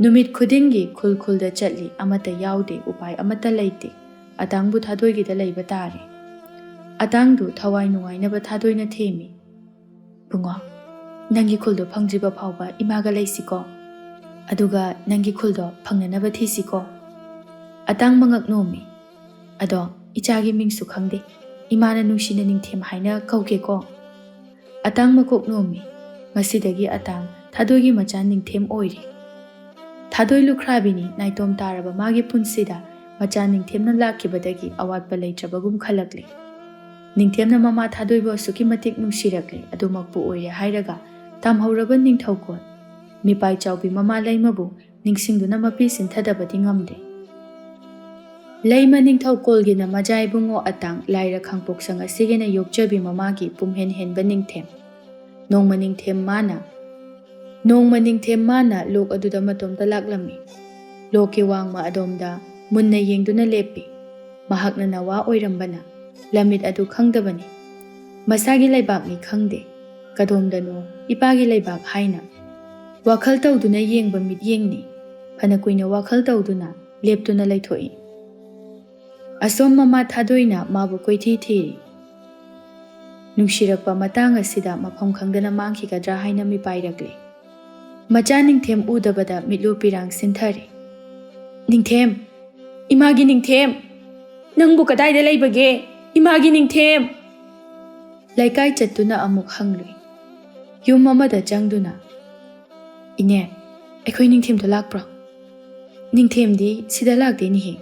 ꯅꯨꯃꯤꯠ ꯈꯨꯗꯤꯡꯒꯤ ꯈꯨꯜ ꯈꯨꯜꯗ ꯆꯠꯂꯤ, ꯑꯃꯠꯇ ꯌꯥꯎꯗꯦ, ꯎꯄꯥꯏ ꯑꯃꯠꯇ ꯂꯩꯇꯦ꯫ ꯑꯇꯥꯡꯕꯨ ꯊꯥꯗꯣꯏꯒꯤꯗ ꯂꯩꯕ ꯇꯥꯔꯦ꯫ ꯑꯇꯥꯡꯗꯨ ꯊꯋꯥꯏ ꯅꯨꯡꯉꯥꯏꯅꯕ ꯊꯥꯗꯣꯏꯅ ꯊꯦꯝꯃꯤ꯫ "ꯕꯨꯡꯉꯣ, ꯅꯪꯒꯤ ꯈꯨꯜꯗꯣ ꯐꯪꯗ꯭ꯔꯤꯕ ꯐꯥꯎꯕ ꯏꯃꯥꯒ ꯂꯩꯁꯤꯀꯣ꯫ ꯑꯗꯨꯒ ꯅꯪꯒꯤ ꯈꯨꯜꯗꯣ ꯐꯪꯅꯅꯕ ꯊꯤꯁꯤꯀꯣ꯫" ꯑꯇꯥꯡ ꯃꯉꯛ ꯅꯣꯝꯃꯤ꯫ "ꯑꯗꯣ ꯏꯆꯥꯒꯤ ꯃꯤꯡꯁꯨ ꯈꯪꯗꯦ꯫ ꯏꯃꯥꯅ ꯅꯨꯡꯁꯤꯅ ꯅꯤꯡꯊꯦꯝ ꯍꯥꯏꯅ ꯀꯧꯒꯦꯀꯣ?" ꯑꯇꯥꯡ ꯃꯀꯣꯛ ꯅꯣꯝꯃꯤ꯫ ꯉꯁꯤꯗꯒꯤ ꯑꯇꯥꯡ ꯊꯥꯗꯣꯏꯒꯤ ꯃꯆꯥ ꯅꯤꯡꯊꯦꯝ ꯑꯣꯏꯔꯦ꯫ ꯊꯥꯗꯣꯏ ꯂꯨꯈ꯭ꯔꯥꯕꯤꯅꯤ ꯅꯥꯏꯇꯣꯝ ꯇꯥꯔꯕ ꯃꯥꯒꯤ ꯄꯨꯟꯁꯤꯗ ꯃꯆꯥ ꯅꯤꯡꯊꯦꯝꯅ ꯂꯥꯛꯈꯤꯕꯗꯒꯤ ꯑꯋꯥꯠꯄ ꯂꯩꯇ꯭ꯔꯕꯒꯨꯝ ꯈꯜꯂꯛꯂꯦ꯫ ꯅꯤꯡꯊꯦꯝꯅ ꯃꯃꯥ ꯊꯥꯗꯣꯏꯕꯨ ꯑꯁꯨꯛꯀꯤ ꯃꯇꯤꯛ ꯅꯨꯡꯁꯤꯔꯛꯂꯦ, ꯑꯗꯨꯃꯛꯄꯨ ꯑꯣꯏꯔꯦ ꯍꯥꯏꯔꯒ ꯇꯥꯝꯍꯧꯔꯕ ꯅꯤꯡꯊꯧꯀꯣꯜ ꯃꯤꯄꯥꯏ ꯆꯥꯎꯕꯤ ꯃꯃꯥ ꯂꯩꯃꯕꯨ ꯅꯤꯡꯁꯤꯡꯗꯨꯅ ꯃꯄꯤ ꯁꯤꯟꯊꯗꯕꯗꯤ ꯉꯝꯗꯦ꯫ ꯂꯩꯃ ꯅꯤꯡꯊꯧꯀꯣꯜꯒꯤꯅ ꯃꯖꯥ ꯏꯕꯨꯡꯉꯣ ꯑꯇꯥꯡ ꯂꯥꯏꯔ ꯈꯥꯡꯄꯣꯛꯁꯪ ꯑꯁꯤꯒꯤꯅ ꯌꯣꯛꯆꯕꯤ ꯃꯃꯥꯒꯤ ꯄꯨꯝꯍꯦꯟ ꯍꯦꯟꯕ ꯅꯤꯡꯊꯦꯝ꯫ ꯅꯣꯡꯃ ꯅꯤꯡꯊꯦꯝ ꯃꯥꯅ, ꯅꯣꯡꯃ ꯅꯤꯡꯊꯦꯝ ꯃꯥꯅ ꯂꯣꯛ ꯑꯗꯨꯗ ꯃꯇꯣꯝꯇ ꯂꯥꯛꯂꯝꯃꯤ꯫ ꯂꯣꯛꯀꯤ ꯋꯥꯡꯃ ꯑꯗꯣꯝꯗ ꯃꯨꯟꯅ ꯌꯦꯡꯗꯨꯅ ꯂꯦꯞꯄꯤ꯫ ꯃꯍꯥꯛꯅ ꯅꯋꯥ ꯑꯣꯏꯔꯝꯕꯅ ꯂꯝꯃꯤꯠ ꯑꯗꯨ ꯈꯪꯗꯕꯅꯤ꯫ ꯃꯁꯥꯒꯤ ꯂꯩꯕꯥꯛꯅꯤ ꯈꯪꯗꯦ꯫ ꯀꯗꯣꯝꯗꯅꯣ ꯏꯄꯥꯒꯤ ꯂꯩꯕꯥꯛ ꯍꯥꯏꯅ ꯋꯥꯈꯜ ꯇꯧꯗꯨꯅ ꯌꯦꯡꯕ ꯃꯤꯠꯌꯦꯡꯅꯤ꯫ ꯐꯅ ꯀꯨꯏꯅ ꯋꯥꯈꯜ ꯇꯧꯗꯨꯅ ꯂꯦꯞꯇꯨꯅ ꯂꯩꯊꯣꯛꯏ꯫ ꯑꯁꯣꯝ ꯃꯃꯥ ꯊꯥꯗꯣꯏꯅ ꯃꯥꯕꯨ ꯀꯣꯏꯊꯤ ꯊꯤꯔꯤ꯫ ꯅꯨꯡꯁꯤꯔꯛꯄ ꯃꯇꯥꯡ ꯑꯁꯤꯗ ꯃꯐꯝ ꯈꯪꯗꯅ ꯃꯥꯡꯈꯤꯒꯗ꯭ꯔꯥ ꯍꯥꯏꯅ ꯃꯤꯄꯥꯏꯔꯛꯂꯦ꯫ ꯃꯆꯥ ꯅꯤꯡꯊꯦꯝ ꯎꯗꯕꯗ ꯃꯤꯠꯂꯨ ꯄꯤꯔꯥꯡ ꯁꯤꯟꯊꯔꯦ꯫ "ꯅꯤꯡꯊꯦꯝ! ꯏꯃꯥꯒꯤ ꯅꯤꯡꯊꯦꯝ! ꯅꯪꯕꯨ ꯀꯗꯥꯏꯗ ꯂꯩꯕꯒꯦ? ꯏꯃꯥꯒꯤ ꯅꯤꯡꯊꯦꯝ!" ꯂꯩꯀꯥꯏ ꯆꯠꯇꯨꯅ ꯑꯃꯨꯛ ꯍꯪꯂꯨꯏ꯫ ꯌꯨꯝ ꯑꯃꯗ ꯆꯪꯗꯨꯅ, "ꯏꯅꯦ, ꯑꯩꯈꯣꯏ ꯅꯤꯡꯊꯦꯝꯗꯣ ꯂꯥꯛꯄ꯭ꯔꯣ?" "ꯅꯤꯡꯊꯦꯝꯗꯤ ꯁꯤꯗ ꯂꯥꯛꯇꯦꯅꯦꯍꯦ꯫"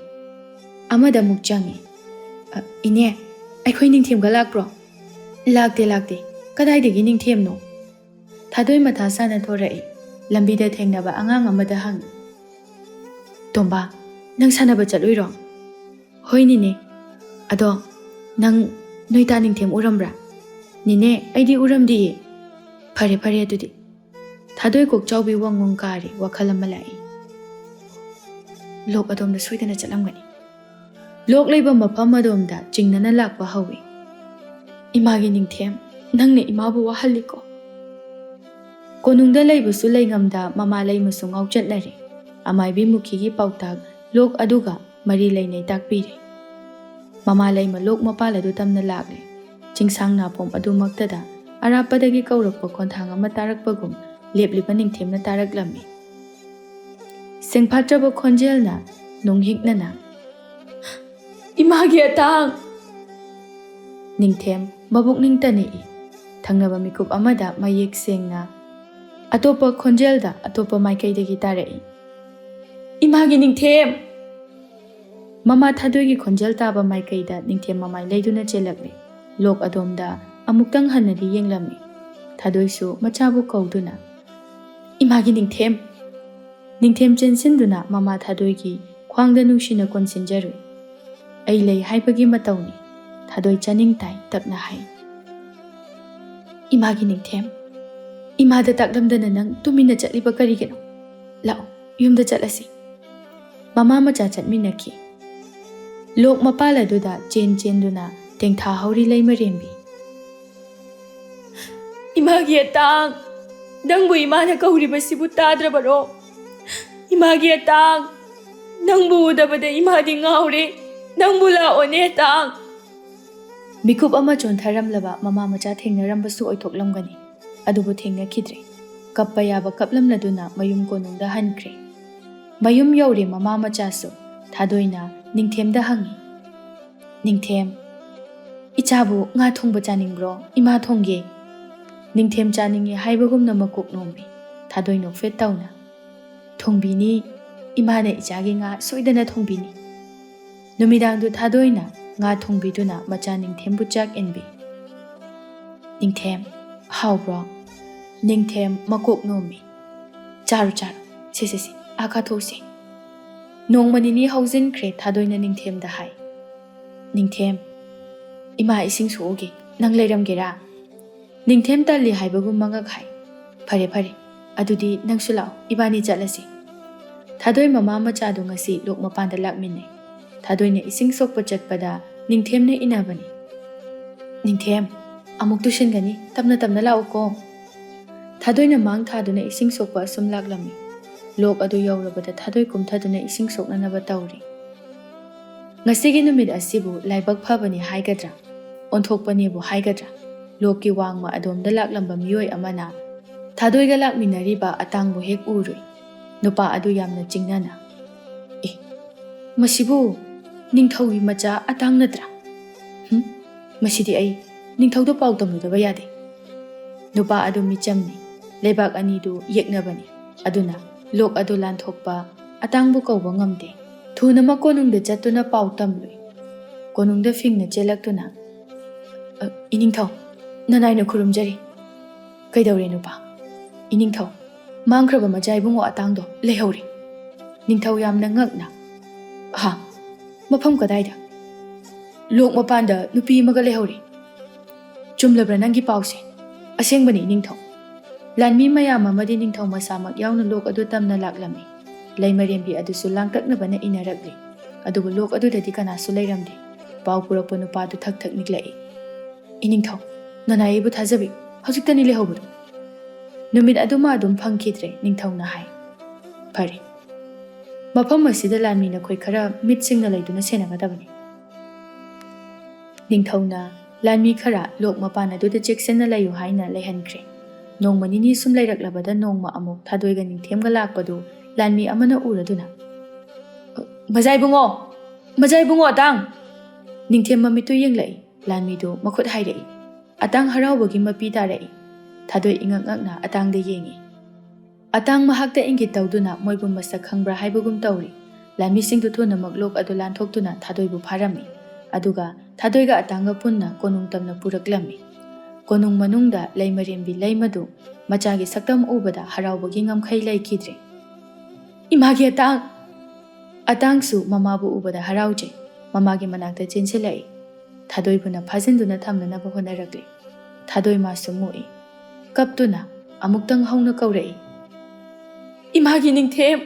ꯑꯃꯗ ꯑꯃꯨꯛ ꯆꯪꯉꯤ꯫ "ꯑ, ꯏꯅꯦ, ꯑꯩꯈꯣꯏ ꯅꯤꯡꯊꯦꯝꯒ ꯂꯥꯛꯄ꯭ꯔꯣ?" "ꯂꯥꯛꯇꯦ, ꯂꯥꯛꯇꯦ꯫ ꯀꯗꯥꯏꯗꯒꯤ ꯅꯤꯡꯊꯦꯝꯅꯣ?" ꯊꯥꯗꯣꯏ ꯃꯊꯥ ꯁꯥꯅ ꯊꯣꯔꯛꯏ꯫ ꯂꯝꯕꯤꯗ ꯊꯦꯡꯅꯕ ꯑꯉꯥꯡ ꯑꯃꯗ ꯍꯪꯉꯤ꯫ "ꯇꯣꯝꯕ, ꯅꯪ ꯁꯥꯟꯅꯕ ꯆꯠꯂꯨꯏꯔꯣ?" "ꯍꯣꯏ ꯅꯤꯅꯦ꯫ ꯑꯗꯣ ꯅꯪ ꯅꯣꯏ ꯇꯥ ꯅꯤꯡꯊꯦꯝ ꯎꯔꯝꯕ꯭ꯔꯥ?" "ꯅꯤꯅꯦ, ꯑꯩꯗꯤ ꯎꯔꯝꯗꯤꯌꯦ꯫" "ꯐꯔꯦ, ꯐꯔꯦ ꯑꯗꯨꯗꯤ꯫" ꯊꯥꯗꯣꯏ ꯀꯣꯛꯆꯥꯎꯕꯤ ꯋꯪ ꯋꯪ ꯀꯥꯔꯤ, ꯋꯥꯈꯜ ꯑꯃ ꯂꯥꯛꯏ꯫ "ꯂꯣꯛ ꯑꯗꯣꯝꯗ ꯁꯣꯏꯗꯅ ꯆꯠꯂꯝꯒꯅꯤ꯫" ꯂꯣꯛ ꯂꯩꯕ ꯃꯐꯝ ꯑꯗꯣꯝꯗ ꯆꯤꯡꯅꯅ ꯂꯥꯛꯄ ꯍꯧꯏ꯫ "ꯏꯃꯥꯒꯤ ꯅꯤꯡꯊꯦꯝ, ꯅꯪꯅ ꯏꯃꯥꯕꯨ ꯋꯥꯍꯜꯂꯤꯀꯣ꯫" ꯀꯣꯅꯨꯡꯗ ꯂꯩꯕꯁꯨ ꯂꯩꯉꯝꯗ ꯃꯃꯥ ꯂꯩꯃꯁꯨ ꯉꯥꯎꯆꯠꯅꯔꯦ꯫ ꯑꯃꯥꯏꯕꯤ ꯃꯨꯈꯤꯒꯤ ꯄꯥꯎꯇꯥꯛ ꯂꯣꯛ ꯑꯗꯨꯒ ꯃꯔꯤ ꯂꯩꯅꯩ ꯇꯥꯛꯄꯤꯔꯦ꯫ ꯃꯃꯥ ꯂꯩꯃ ꯂꯣꯛ ꯃꯄꯥꯜ ꯑꯗꯨ ꯇꯝꯅ ꯂꯥꯛꯂꯦ꯫ ꯆꯤꯡꯁꯥꯡ ꯅꯥꯄꯣꯝ ꯑꯗꯨꯃꯛꯇꯗ ꯑꯔꯥꯞꯄꯗꯒꯤ ꯀꯧꯔꯛꯄ ꯈꯣꯟꯊꯥꯡ ꯑꯃ ꯇꯥꯔꯛꯄꯒꯨꯝ ꯂꯦꯞꯂꯤꯕ ꯅꯤꯡꯊꯦꯝꯅ ꯇꯥꯔꯛꯂꯝꯃꯤ꯫ ꯁꯦꯡꯐꯥꯠꯇ꯭ꯔꯕ ꯈꯣꯟꯖꯦꯜꯅ ꯅꯣꯡꯍꯤꯛꯅꯅ, "ꯏꯃꯥꯒꯤ ꯑꯇꯥꯡ!" ꯅꯤꯡꯊꯦꯝ ꯃꯕꯨꯛ ꯅꯤꯡꯇꯅ ꯏ꯫ ꯊꯪꯅꯕ ꯃꯤꯀꯨꯞ ꯑꯃꯗ ꯃꯌꯦꯛ ꯁꯦꯡꯅ ꯑꯇꯣꯞꯄ ꯈꯣꯟꯖꯦꯜꯗ ꯑꯇꯣꯞꯄ ꯃꯥꯏꯀꯩꯗꯒꯤ ꯇꯥꯔꯛꯏ, "ꯏꯃꯥꯒꯤ ꯅꯤꯡꯊꯦꯝ!" ꯃꯃꯥ ꯊꯥꯗꯣꯏꯒꯤ ꯈꯣꯟꯖꯦꯜ ꯇꯥꯕ ꯃꯥꯏꯀꯩꯗ ꯅꯤꯡꯊꯦꯝ ꯃꯃꯥꯏ ꯂꯩꯗꯨꯅ ꯆꯦꯜꯂꯛꯂꯦ꯫ ꯂꯣꯛ ꯑꯗꯣꯝꯗ ꯑꯃꯨꯛꯇꯪ ꯍꯟꯅꯗꯤ ꯌꯦꯡꯂꯝꯃꯤ꯫ ꯊꯥꯗꯣꯏꯁꯨ ꯃꯆꯥꯕꯨ ꯀꯧꯗꯨꯅ, "ꯏꯃꯥꯒꯤ ꯅꯤꯡꯊꯦꯝ!" ꯅꯤꯡꯊꯦꯝ ꯆꯦꯟꯁꯤꯟꯗꯨꯅ ꯃꯃꯥ ꯊꯥꯗꯣꯏꯒꯤ ꯈ꯭ꯋꯥꯡꯗ ꯅꯨꯡꯁꯤꯅ ꯀꯣꯟꯁꯤꯟꯖꯔꯨꯏ꯫ "ꯑꯩ ꯂꯩ ꯍꯥꯏꯕꯒꯤ ꯃꯇꯧꯅꯤ," ꯊꯥꯗꯣꯏ ꯆꯥꯅꯤꯡ ꯇꯥꯏ ꯇꯞꯅ ꯍꯥꯏ꯫ "ꯏꯃꯥꯒꯤ ꯅꯤꯡꯊꯦꯝ, ꯏꯃꯥꯗ ꯇꯥꯛꯂꯝꯗꯅ ꯅꯪ ꯇꯨꯃꯤꯟꯅ ꯆꯠꯂꯤꯕ ꯀꯔꯤꯒꯤꯅꯣ? ꯂꯥꯛꯑꯣ, ꯌꯨꯝꯗ ꯆꯠꯂꯁꯤ꯫" ꯃꯃꯥ ꯃꯆꯥ ꯆꯠꯃꯤꯟꯅꯈꯤ꯫ ꯂꯣꯛ ꯃꯄꯥꯜ ꯑꯗꯨꯗ ꯆꯦꯟ ꯆꯦꯟꯗꯨꯅ ꯇꯦꯡꯊꯥ ꯍꯧꯔꯤ ꯂꯩꯃꯔꯦꯝꯕꯤ꯫ "ꯏꯃꯥꯒꯤ ꯑꯇꯥꯡ, ꯅꯪꯕꯨ ꯏꯃꯥꯅ ꯀꯧꯔꯤꯕꯁꯤꯕꯨ ꯇꯥꯗ꯭ꯔꯕꯔꯣ? ꯏꯃꯥꯒꯤ ꯑꯇꯥꯡ, ꯅꯪꯕꯨ ꯎꯗꯕꯗ ꯏꯃꯥꯗꯤ ꯉꯥꯎꯔꯦ꯫ ꯅꯪꯕꯨ ꯂꯥꯛꯑꯣꯅꯦ, ꯑꯇꯥꯡ!" ꯃꯤꯀꯨꯞ ꯑꯃ ꯆꯣꯟꯊꯔꯝꯂꯕ ꯃꯃꯥ ꯃꯆꯥ ꯊꯦꯡꯅꯔꯝꯕꯁꯨ ꯑꯣꯏꯊꯣꯛꯂꯝꯒꯅꯤ꯫ ꯑꯗꯨꯕꯨ ꯊꯦꯡꯅꯈꯤꯗ꯭ꯔꯦ꯫ ꯀꯞꯄ ꯌꯥꯕ ꯀꯞꯂꯝꯂꯗꯨꯅ ꯃꯌꯨꯝ ꯀꯣꯅꯨꯡꯗ ꯍꯟꯈ꯭ꯔꯦ꯫ ꯃꯌꯨꯝ ꯌꯧꯔꯦ ꯃꯃꯥ ꯃꯆꯥꯁꯨ꯫ ꯊꯥꯗꯣꯏꯅ ꯅꯤꯡꯊꯦꯝꯗ ꯍꯪꯉꯤ, "ꯅꯤꯡꯊꯦꯝ, ꯏꯆꯥꯕꯨ ꯉꯥ ꯊꯣꯡꯕ ꯆꯥꯅꯤꯡꯕ꯭ꯔꯣ? ꯏꯃꯥ ꯊꯣꯡꯒꯦ꯫" ꯅꯤꯡꯊꯦꯝ ꯆꯥꯅꯤꯡꯉꯦ ꯍꯥꯏꯕꯒꯨꯝꯅ ꯃꯀꯣꯛ ꯅꯣꯝꯃꯤ꯫ ꯊꯥꯗꯣꯏ ꯅꯣꯛꯐꯦꯠ ꯇꯧꯅ, "ꯊꯣꯡꯕꯤꯅꯤ, ꯏꯃꯥꯅ ꯏꯆꯥꯒꯤ ꯉꯥ ꯁꯣꯏꯗꯅ ꯊꯣꯡꯕꯤꯅꯤ꯫" ꯅꯨꯃꯤꯗꯥꯡꯗꯨ ꯊꯥꯗꯣꯏꯅ ꯉꯥ ꯊꯣꯡꯕꯤꯗꯨꯅ ꯃꯆꯥ ꯅꯤꯡꯊꯦꯝꯕꯨ ꯆꯥꯛ ꯏꯟꯕꯤ꯫ "ꯅꯤꯡꯊꯦꯝ, ꯍꯥꯎꯕ꯭ꯔꯣ?" ꯅꯤꯡꯊꯦꯝ ꯃꯀꯣꯛ ꯅꯣꯝꯃꯤ꯫ "ꯆꯥꯔꯣ, ꯆꯥꯔꯣ꯫ ꯁꯦ, ꯁꯦ, ꯁꯦ, ꯑꯥ ꯀꯥꯊꯣꯛꯎꯁꯦ꯫" ꯅꯣꯡꯃ ꯅꯤꯅꯤ ꯍꯧꯖꯤꯟꯈ꯭ꯔꯦ꯫ ꯊꯥꯗꯣꯏꯅ ꯅꯤꯡꯊꯦꯝꯗ ꯍꯥꯏ, "ꯅꯤꯡꯊꯦꯝ, ꯏꯃꯥ ꯏꯁꯤꯡ ꯁꯣꯛꯎꯒꯦ, ꯅꯪ ꯂꯩꯔꯝꯒꯦꯔꯥ?" ꯅꯤꯡꯊꯦꯝ ꯇꯜꯂꯤ ꯍꯥꯏꯕꯒꯨꯝ ꯃꯉꯛ ꯍꯥꯏ꯫ "ꯐꯔꯦ, ꯐꯔꯦ, ꯑꯗꯨꯗꯤ ꯅꯪꯁꯨ ꯂꯥꯛꯑꯣ, ꯏꯕꯥꯅꯤ ꯆꯠꯂꯁꯤ꯫" ꯊꯥꯗꯣꯏ ꯃꯃꯥ ꯃꯆꯥꯗꯨ ꯉꯁꯤ ꯂꯣꯛ ꯃꯄꯥꯟꯗ ꯂꯥꯛꯃꯤꯟꯅꯩ꯫ ꯊꯥꯗꯣꯏꯅ ꯏꯁꯤꯡ ꯁꯣꯛꯄ ꯆꯠꯄꯗ ꯅꯤꯡꯊꯦꯝꯅ ꯏꯟꯅꯕꯅꯤ꯫ "ꯅꯤꯡꯊꯦꯝ, ꯑꯃꯨꯛ ꯇꯨꯁꯤꯟꯒꯅꯤ, ꯇꯞꯅ ꯇꯞꯅ ꯂꯥꯛꯎꯀꯣ꯫" ꯊꯥꯗꯣꯏꯅ ꯃꯥꯡ ꯊꯥꯗꯨꯅ ꯏꯁꯤꯡ ꯁꯣꯛꯄ ꯑꯁꯨꯝ ꯂꯥꯛꯂꯝꯃꯤ꯫ ꯂꯣꯛ ꯑꯗꯨ ꯌꯧꯔꯕꯗ ꯊꯥꯗꯣꯏ ꯀꯨꯝꯊꯗꯨꯅ ꯏꯁꯤꯡ ꯁꯣꯛꯅꯅꯕ ꯇꯧꯔꯤ꯫ ꯉꯁꯤꯒꯤ ꯅꯨꯃꯤꯠ ꯑꯁꯤꯕꯨ ꯂꯥꯏꯕꯛ ꯐꯕꯅꯤ ꯍꯥꯏꯒꯗ꯭ꯔꯥ, ꯑꯣꯟꯊꯣꯛꯄꯅꯦꯕꯨ ꯍꯥꯏꯒꯗ꯭ꯔꯥ, ꯂꯣꯛꯀꯤ ꯋꯥꯡꯃ ꯑꯗꯣꯝꯗ ꯂꯥꯛꯂꯝꯕ ꯃꯤꯑꯣꯏ ꯑꯃꯅ ꯊꯥꯗꯣꯏꯒ ꯂꯥꯛꯃꯤꯟꯅꯔꯤꯕ ꯑꯇꯥꯡꯕꯨ ꯍꯦꯛ ꯎꯔꯨꯏ꯫ ꯅꯨꯄꯥ ꯑꯗꯨ ꯌꯥꯝꯅ ꯆꯤꯡꯅꯅ, "ꯑꯦ, ꯃꯁꯤꯕꯨ "ꯅꯤꯡꯊꯧꯒꯤ ꯃꯆꯥ ꯑꯇꯥꯡ ꯅꯠꯇ꯭ꯔꯥ? ꯍꯨꯝ, ꯃꯁꯤꯗꯤ ꯑꯩ ꯅꯤꯡꯊꯧꯗ ꯄꯥꯎ ꯇꯝꯂꯨꯗꯕ ꯌꯥꯗꯦ꯫" ꯅꯨꯄꯥ ꯑꯗꯨ ꯃꯤꯆꯝꯅꯤ, ꯂꯩꯕꯥꯛ ꯑꯅꯤꯗꯨ ꯌꯦꯛꯅꯕꯅꯤ, ꯑꯗꯨꯅ ꯂꯣꯛ ꯑꯗꯨ ꯂꯥꯟꯊꯣꯛꯄ ꯑꯇꯥꯡꯕꯨ ꯀꯧꯕ ꯉꯝꯗꯦ꯫ ꯊꯨꯅꯃꯛ ꯀꯣꯅꯨꯡꯗ ꯆꯠꯇꯨꯅ ꯄꯥꯎ ꯇꯝꯂꯨꯏ꯫ ꯀꯣꯅꯨꯡꯗ ꯐꯤꯡꯅ ꯆꯦꯜꯂꯛꯇꯨꯅ, "ꯑ, ꯏꯅꯤꯡꯊꯧ, ꯅꯅꯥꯏꯅ ꯈꯨꯔꯨꯝꯖꯔꯤ꯫" "ꯀꯩꯗꯧꯔꯦ ꯅꯨꯄꯥ?" "ꯏꯅꯤꯡꯊꯧ, ꯃꯥꯡꯈ꯭ꯔꯕ ꯃꯆꯥ ꯏꯕꯨꯡꯉꯣ ꯑꯇꯥꯡꯗꯣ ꯂꯩꯍꯧꯔꯦ꯫" ꯅꯤꯡꯊꯧ ꯌꯥꯝꯅ ꯉꯛꯅ, "ꯍꯥ? ꯃꯐꯝ ꯀꯗꯥꯏꯗ?" "ꯂꯣꯛ ꯃꯄꯥꯟꯗ ꯅꯨꯄꯤ ꯑꯃꯒ ꯂꯩꯍꯧꯔꯦ꯫" "ꯆꯨꯝꯂꯕ꯭ꯔꯥ ꯅꯪꯒꯤ ꯄꯥꯎꯁꯦ?" "ꯑꯁꯦꯡꯕꯅꯤ ꯏꯅꯤꯡꯊꯧ꯫" ꯂꯥꯟꯃꯤ ꯃꯌꯥꯝ ꯑꯃꯗꯤ ꯅꯤꯡꯊꯧ ꯃꯁꯥꯃꯛ ꯌꯥꯎꯅ ꯂꯣꯛ ꯑꯗꯨ ꯇꯝꯅ ꯂꯥꯛꯂꯝꯃꯤ꯫ ꯂꯩꯃꯔꯦꯝꯕꯤ ꯑꯗꯨꯁꯨ ꯂꯥꯡꯇꯛꯅꯕꯅ ꯏꯟꯅꯔꯛꯂꯤ꯫ ꯑꯗꯨꯕꯨ ꯂꯣꯛ ꯑꯗꯨꯗꯗꯤ ꯀꯅꯥꯁꯨ ꯂꯩꯔꯝꯗꯦ꯫ ꯄꯥꯎ ꯄꯨꯔꯛꯄ ꯅꯨꯄꯥꯗꯨ ꯊꯛ ꯊꯛ ꯅꯤꯛꯂꯛꯏ꯫ "ꯏꯅꯤꯡꯊꯧ, ꯅꯅꯥꯏ ꯑꯩꯕꯨ ꯊꯥꯖꯕꯤꯌꯨ꯫ ꯍꯧꯖꯤꯛꯇꯅꯤ ꯂꯩꯍꯧꯕꯗꯨ꯫" "ꯅꯨꯃꯤꯠ ꯑꯗꯨꯃ ꯑꯗꯨꯝ ꯐꯪꯈꯤꯗ꯭ꯔꯦ," ꯅꯤꯡꯊꯧꯅ ꯍꯥꯏ꯫ "ꯐꯔꯦ꯫ ꯃꯐꯝ ꯑꯁꯤꯗ ꯂꯥꯟꯃꯤ ꯅꯈꯣꯏ ꯈꯔ ꯃꯤꯠ ꯁꯤꯡꯅ ꯂꯩꯗꯨꯅ ꯁꯦꯟꯅꯒꯗꯕꯅꯤ꯫" ꯅꯤꯡꯊꯧꯅ ꯂꯥꯟꯃꯤ ꯈꯔ ꯂꯣꯛ ꯃꯄꯥꯟ ꯑꯗꯨꯗ ꯆꯦꯛꯁꯤꯟꯅ ꯂꯩꯌꯨ ꯍꯥꯏꯅ ꯂꯩꯍꯟꯈ꯭ꯔꯦ꯫ ꯅꯣꯡꯃ ꯅꯤꯅꯤ ꯁꯨꯝ ꯂꯩꯔꯛꯂꯕꯗ ꯅꯣꯡꯃ ꯑꯃꯨꯛ ꯊꯥꯗꯣꯏꯒ ꯅꯤꯡꯊꯦꯝꯒ ꯂꯥꯛꯄꯗꯨ ꯂꯥꯟꯃꯤ ꯑꯃꯅ ꯎꯔꯗꯨꯅ, "ꯃꯖꯥ ꯏꯕꯨꯡꯉꯣ! ꯃꯖꯥ ꯏꯕꯨꯡꯉꯣ ꯑꯇꯥꯡ!" ꯅꯤꯡꯊꯦꯝ ꯃꯃꯤꯠꯇꯨ ꯌꯦꯡꯂꯛꯏ꯫ ꯂꯥꯟꯃꯤꯗꯨ ꯃꯈꯨꯠ ꯍꯥꯏꯔꯛꯏ꯫ ꯑꯇꯥꯡ ꯍꯔꯥꯎꯕꯒꯤ ꯃꯄꯤ ꯇꯥꯔꯛꯏ꯫ ꯊꯥꯗꯣꯏ ꯏꯉꯛ ꯉꯛꯅ ꯑꯇꯥꯡꯗ ꯌꯦꯡꯉꯤ꯫ ꯑꯇꯥꯡ ꯃꯍꯥꯛꯇ ꯏꯪꯒꯤꯠ ꯇꯧꯗꯨꯅ ꯃꯣꯏꯕꯨ ꯃꯁꯛ ꯈꯪꯕ꯭ꯔꯥ ꯍꯥꯏꯕꯒꯨꯝ ꯇꯧꯔꯤ꯫ ꯂꯥꯟꯃꯤꯁꯤꯡꯗꯨ ꯊꯨꯅꯃꯛ ꯂꯣꯛ ꯑꯗꯨ ꯂꯥꯟꯊꯣꯛꯇꯨꯅ ꯊꯥꯗꯣꯏꯕꯨ ꯐꯥꯔꯝꯃꯤ꯫ ꯑꯗꯨꯒ ꯊꯥꯗꯣꯏꯒ ꯑꯇꯥꯡꯒ ꯄꯨꯟꯅ ꯀꯣꯅꯨꯡ ꯇꯝꯅ ꯄꯨꯔꯛꯂꯝꯃꯤ꯫ ꯀꯣꯅꯨꯡ ꯃꯅꯨꯡꯗ ꯂꯩꯃꯔꯦꯝꯕꯤ ꯂꯩꯃꯗꯨ ꯃꯆꯥꯒꯤ ꯁꯛꯇꯝ ꯎꯕꯗ ꯍꯔꯥꯎꯕꯒꯤ ꯉꯝꯈꯩ ꯂꯩꯈꯤꯗ꯭ꯔꯦ꯫ "ꯏꯃꯥꯒꯤ ꯑꯇꯥꯡ!" ꯑꯇꯥꯡꯁꯨ ꯃꯃꯥꯕꯨ ꯎꯕꯗ ꯍꯔꯥꯎꯖꯩ꯫ ꯃꯃꯥꯒꯤ ꯃꯅꯥꯛꯇ ꯆꯦꯟꯁꯤꯜꯂꯛꯏ꯫ ꯊꯥꯗꯣꯏꯕꯨꯅ ꯐꯥꯖꯤꯟꯗꯨꯅ ꯊꯝꯅꯅꯕ ꯍꯣꯠꯅꯔꯛꯂꯤ꯫ ꯊꯥꯗꯣꯏ ꯃꯥꯁꯨ ꯃꯣꯛꯏ꯫ ꯀꯞꯇꯨꯅ ꯑꯃꯨꯛꯇꯪ ꯍꯧꯅ ꯀꯧꯔꯛꯏ, "ꯏꯃꯥꯒꯤ ꯅꯤꯡꯊꯦꯝ!"